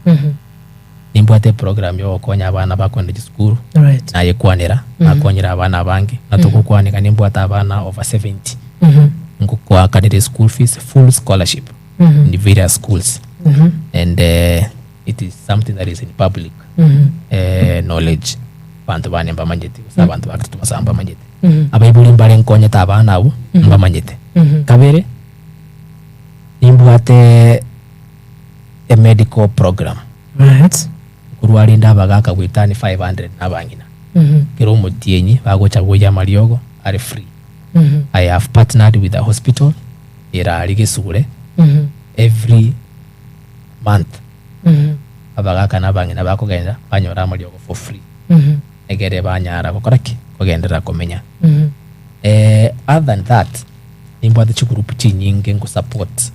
Nimbwate eprogram ya ogokonya abana bakoenda chisukuru, Right. nayekwanera, nakonyire abana abange, na togokwaneka nimbwate abana over 70 ngokoakanera eschool fees, full scholarship in various schools and eh, it is something that is in public eh, knowledge abanto bane mbamanyete gose abanto ba Kitutu Masaba mbamanyete abaibori mbare nkonyete abana abwo mbamanyete kabere nimbwate a medical program Right. nkorwa rende abagaka goetania 500 na abang'ina kera omotienyi bagocha goyia amariogo are free I have partnered with a hospital ere aria Gesure every month abagaka na abang'ina bakogenda banyora amariogo for free egere banyara gokora ki? Kogenderera komenya. Other than that nimbwate chigroup chinyinge ngosupport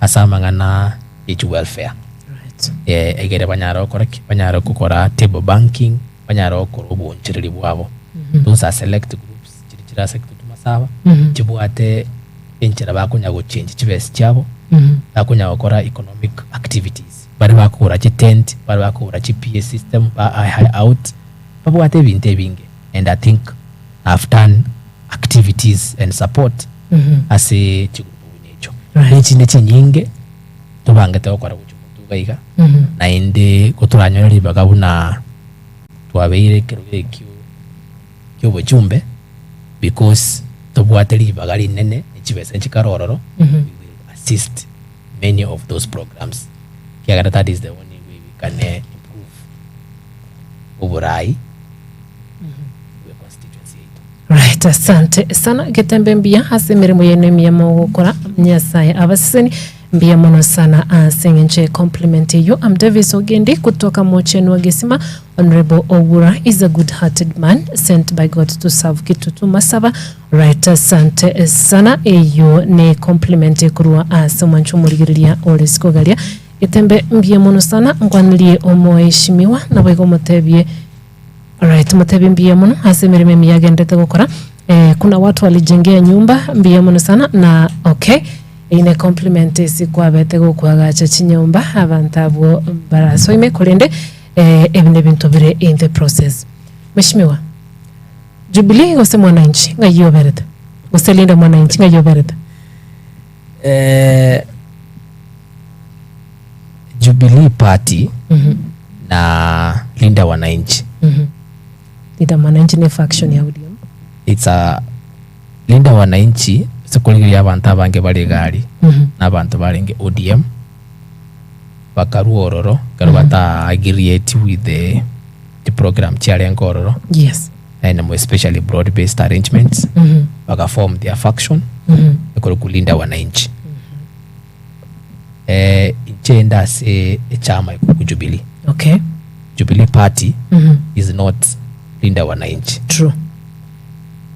ase amang'ana ye chiwelfare Right. egere banyare gokora ki? Banyare gokora table banking, banyare gokora oboonchereri bwabo. Those are select groups chiri chire ase Kitutu Masaba, chibwate enchera bakonya gochange chibesa chiabo, bakonya gokora economic activities. Baria bakogora chitent, baria bakogora chi PA system, ba hire out, babwate ebinto ebinge and I think I've done activities and support ase chigroup buna echio. Right. Nechinde chinyinge tobangete gokora gochia motuga iga, naende gotoranyore ribaga buna twabeire ekerogo ekio kia obochumbe because tobwate ribaga rinene ne chibesa nchikare ororo, we will assist many of those programs ekiagera that is the only way we can improve oborai bwe constituency yaito. Right, asante sana Getembe mbuya ase emeremo yaino emiya mogokora Nyasaye abaseseni mbuya mono sana ase eng'encho ye compliment eyio. I'm Davis Ogendi kutoka Mochenwa Gesima. Honorable Owura is a good hearted man sent by God to serve Kitutu Masaba. Right, asante sana eyio ne compliment ekorwa ase omwancho omorigereria ore isiko garia. Getembe mbuya mono sana nkwanirie omoeshimiwa naboigo omotebie Alright, motebie mbuya mono ase emeremo emiya agenderete gokora. Eh, kuna watu walijengea nyumba mbuya mono sana na okay eine compliment ase kwabete gokwagacha chinyomba abanto abwo barasoime korende eh, ebi nebinto bire in the process. Mheshimiwa, Jubilee gose Mwananchi ng'ai oberete? Gose Linda Mwananchi ng'ai oberete? Eh, Jubilee Party na Linda Wananchi Linda Mwananchi ne faction ya ODM. it's a Linda Wananchi ase korigereria abanto abange bare egari na abanto barenge ODM bakarwa ororo ekero bata agreeti with the chiprogram chiarenge ororo Yes. and more especially broad based arrangements baka form their faction ekorokwa Linda Wananchi. Eh, inche inde ase echama ekorokwa Jubilee. Okay. Jubilee Party is not Linda Wananchi. True.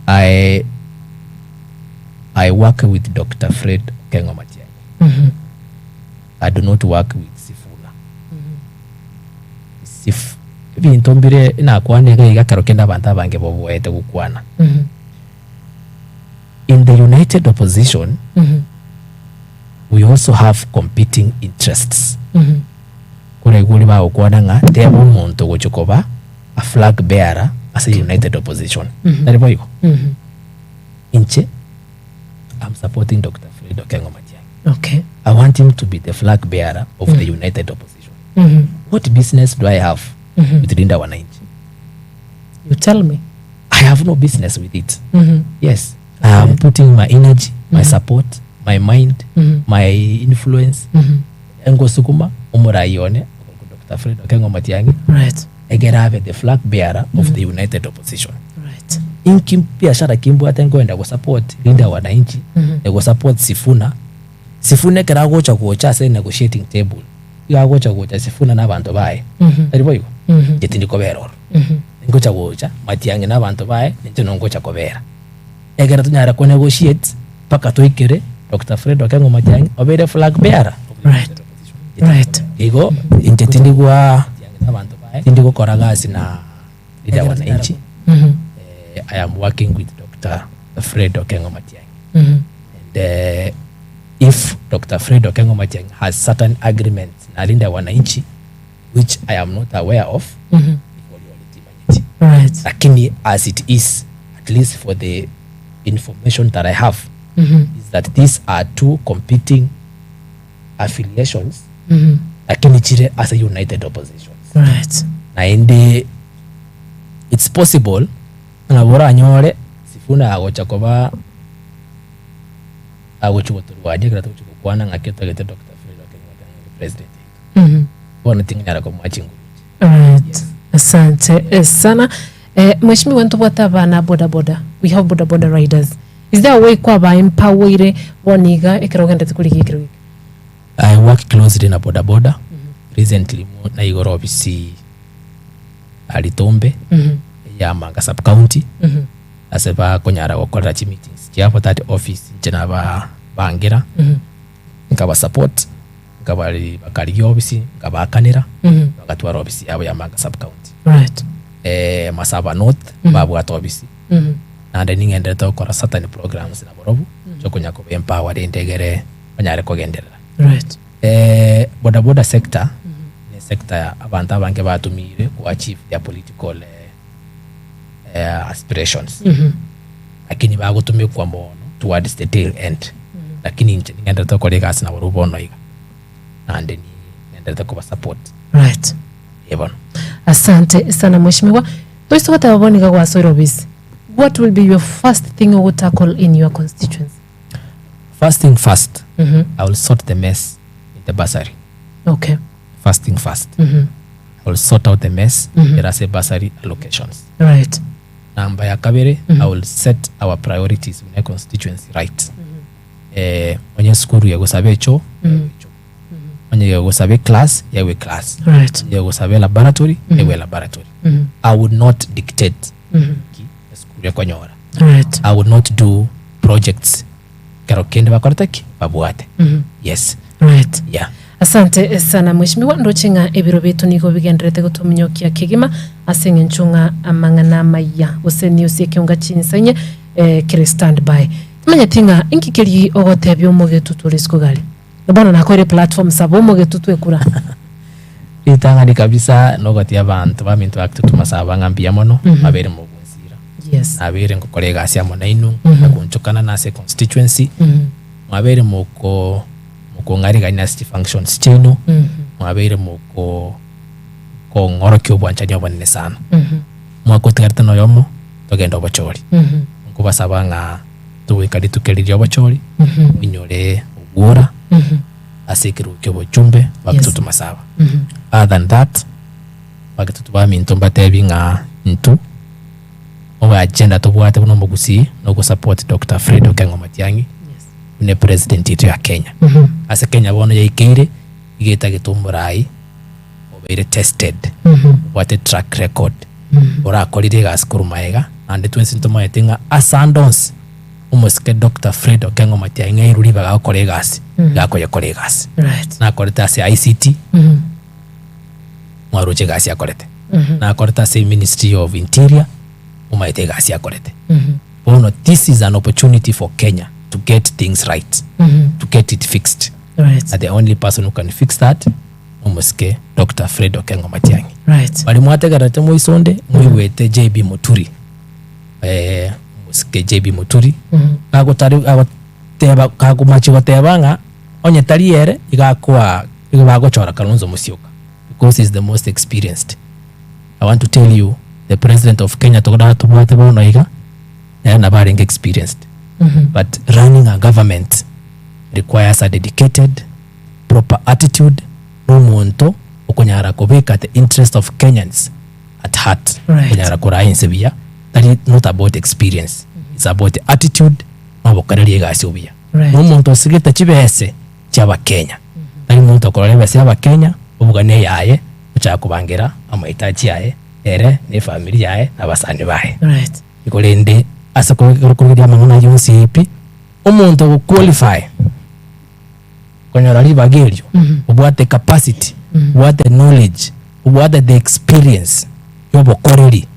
I, I work with Dr. Fred Okengo Matiang'i. I do not work with Sifuna. Sif, ebinto mbire nakwana iga iga ekero kende abanto abange boboete gokwana. In the united opposition, we also have competing interests. Koraigwe oria bagokwana ng'a teba omonto ogochia koba a flag bearer ase united opposition. Tari boigo? Inche, I'm supporting Dr. Fred Okengo Matiang'i. Okay. I want him to be the flag bearer of the united opposition. What business do I have with Linda Wananchi? You tell me. I have no business with it. Yes. I am putting my energy, my support, my mind, my influence engosukuma omorai one Dr. Fred Okengo Matiang'i Right. egere abe the flag bearer of the united opposition. Right. Inki biashara kimbwate nkoenda gosupport Linda Wananchi egosupport Sifuna Sifuna ekero agocha gocha ase negotiating table iga agocha gocha Sifuna na abanto baye tari boigo inche tindi kobera oro ngocha gocha Matiang'i na abanto baye ninche nongocha kobera ekero tonyare ko negotiate mpaka toikere Doctor Fred Okengo Matiang'i obeire flag bearer of the Right. united opposition. Right. Igo inche tindi gwa tindi gokora gasi na Linda Wananchi I am working with Dr. Fred Okengo Matiang'i. And if Dr. Fred Okengo Matiang'i has certain agreements na Linda Wananchi which I am not aware of, timanyeti. Right. Lakini as it is, at least for the information that I have, is that these are two competing affiliations lakini chire as a united opposition. Right. Naende it's possible ng'a boranyore Sifuna agocha koba agochi gotorwania ekero togochi gokwana ng'aki otagete Doctor Fred Okengo Matiang'i abe president oito. Bono ting'anyara komoa chinguru inche. Right. Asante eh, sana. Eh, Mheshimiwa ntobwate abana boda boda. We have boda boda riders. Is there a way kwaba empower bono iga ekero ogendete korigia ekero geke? I work closely na boda boda. Recently mo naigoro ofisi Aritombe ya Manga sub county ase bakonyara gokorera chi meetings chiabo that office inche naba bangira nkaba support nkabari bakarigia ofisi nkabakanera bagatwara ofisi yabo ya Manga sub county. Right. Eh, Masaba North babwate ofisi naende ning'enderete gokora certain programs nabarobwo chiokonya koba empower rende egere banyare kogenderera. Right. Eh, boda boda sector ne sector ya abanto abange batumire ku achieve their political eh, eh, aspirations lakini bagotumikwa mono towards the tail end lakini inche ning'enderete gokora egasi nabarobwo bono iga naende ni ngenderete koba support Right. eh bono. Asante sana mheshimiwa. Toise goteba bono iga gwasoire obisi. What will be your first thing ogo tackle in your constituency? First thing first, I will sort the mess in the bursary. Okay. First thing first. I will sort out the mess mm ase bursary allocations. Right. Namba ya kabere, I will set our priorities in a constituency right. Eh, onye sukuru yegosaba echo, echo. Onye yegosaba eclass, yawe class. Right. Onye yegosaba elaboratory, ewe laboratory. I would not dictate ki esukuru ekonyora. Right. I would not do projects kero kende bakorete ki babwate. Yes. Right. Yeah. Asante sana mheshimiwa ndoche ng'a ebiro bieto nigo bigenderete gotominyokia kegima ase eng'encho ng'a amang'ana amaya gose news ekeonga chinsa inye eh, kere stand by timanyeti ng'a inki keri ogotebia omogetutu ore isiko gari bono nakoire platform saba omogetutu ekura Ritang'ani kabisa nogotia abanto baminto bagototuma saba ng'a mbuya mono babere mogunsira. Yes. Nabeire ngokora egasi amo nainwe na gonchokana na ase econstituency. Mwabeire moko mokong'arigania ase chifunctions chiaino, mwabeire moko kong'orokia obwanchani obonene sana. Omwaka otigarete noyomo togende obochori. Nkobasaba ng'a togoika rituko eri riobochori, moinyore ogwora ase ekerogo kia obochumbe bagototuma masaba. Other than that, bagototuma baminto mbatebi ng'a intwe obo agenda tobwate buna omogusii na ogosupport Doctor Fred Okengo Matiang'i buna epresident yaito ya Kenya. Ase Kenya bono yaikeire iga etagete omorai obeire tested, obwate track record, orakorire egasi korwa magega, naende twensi ntomaete ng'a ase ande onsi omosike Doctor Fred Okengo Matiang'i airwe ribaga gokora egasi, iga akoyekora egasi. Right. Nakorete ase ICT, mwaroche egasi akorete. Nakorete ase Ministry of Interior, momaete egasi akorete. Bono this is an opportunity for Kenya to get things right, to get it fixed. Right. Na the only person who can fix that nomosike Doctor Fred Okengo Matiang'i. Right. Baria mwategererete moisonde moigwete JB Muturi eh, omosike JB Muturi agotari ago. Kagoteba kagomachi goteba ng'a onye tari ere iga akoa igo bagochora Kalonzo Musyoka because he's the most experienced. I want to tell you the president of Kenya togodaa tobwate bono iga nere nabo arenge experienced but running a government requires a dedicated proper attitude na omonto okonyara kobeka the interest of Kenyans at heart Right. okonyara koraa ense buya tari not about experience it's about the attitude na obokoreria egasi obuya. Right. Na omonto osigete chibese chia abakenya tari monto okorora ebese ya abakenya obuga na eyaye ochaka kobangera amahitaji aye ere na efamiri yaye na abasani baye. Right. Igo rende ase korigereria amang'ana ayio onsi pi, omonto ogoqualify konyora ribaga erio, obwate capacity, obwate knowledge, obwate the experience ya obokoreri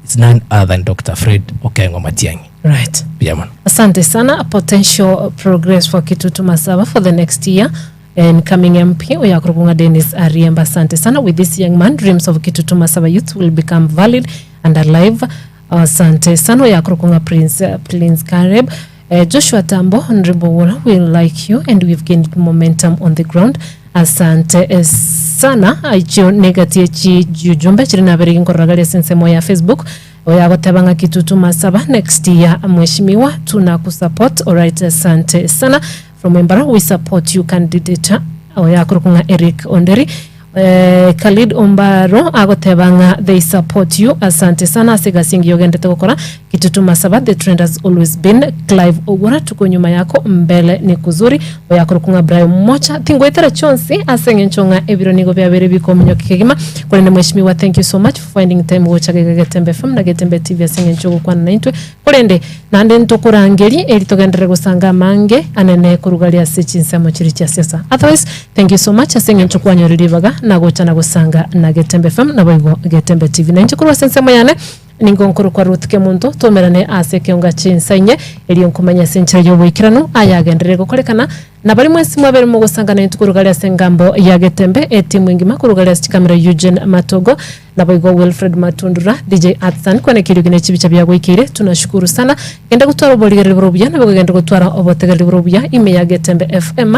is none other than Doctor Fred Okengo Matiang'i. Right. Mbuya mono. Asante sana potential progress for Kitutu Masaba for the next year and coming MP oyakorokwa ng'a Dennis Ariemba asante sana with this young man dreams of Kitutu Masaba youth will become valid and alive asante sana oyakorokwa ng'a Prince Prince Caleb eh, Joshua Tambo Honorable Wora we like you and we've gained momentum on the ground asante eh, sana aichio negatie chijumbe chiri nabere ginkorora gari ase ensemo ya Facebook Oyagoteba ng'a Kitutu Masaba next year mheshimiwa tunakusupport alright asante sana from Embara we support you candidate oyakorokwa ng'a Eric Onderi eh, Khalid Ombaro agoteba ng'a they support you asante sana ase egasi engiya ogendete gokora Kitutu Masaba the trend has always been Clive Ogura tuko nyuma yako mbele ni kuzuri oyakorokwa ng'a Brian Mocha tingoetera chionsi ase eng'encho ng'a ebiro nigo biabeire bikominyokia kegima korende mheshimiwa thank you so much Finding time gocha gaiga Getembe FM na Getembe TV ase eng'encho ogokwana naintwe. Korende naende ntokorangerie eri togenderere gosanga amange anene korwa garia ase chinsemo chiria chia siasa. Otherwise, thank you so much ase eng'encho kwanyorire ribaga na gocha na gosanga na Getembe FM naboigo Getembe TV. Nainche korwa ase ensemo yane nigo nkorokwa Ruth Kemunto toumerane ase ekeonga chinsa inye erio nkomanye ase enchera y'oboikeranu ayagenderere gokorekana Na baria mwensi mwabere mogosanga naintwe korwa gare ase engambo ya Getembe, etimu engima korwa gare ase chikamera Eugene Matogo, naboigo Wilfred Matundura, DJ Atsan, kwana ekeriogi ne chibicha biagoikeire, tunashukuru sana. Genda gotwara oborigereria bore obuya, naboigo genda gotwara obotegereri bore obuya ime ya Getembe FM,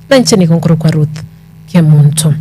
na inche nigo nkorokwa Ruth Kemunto.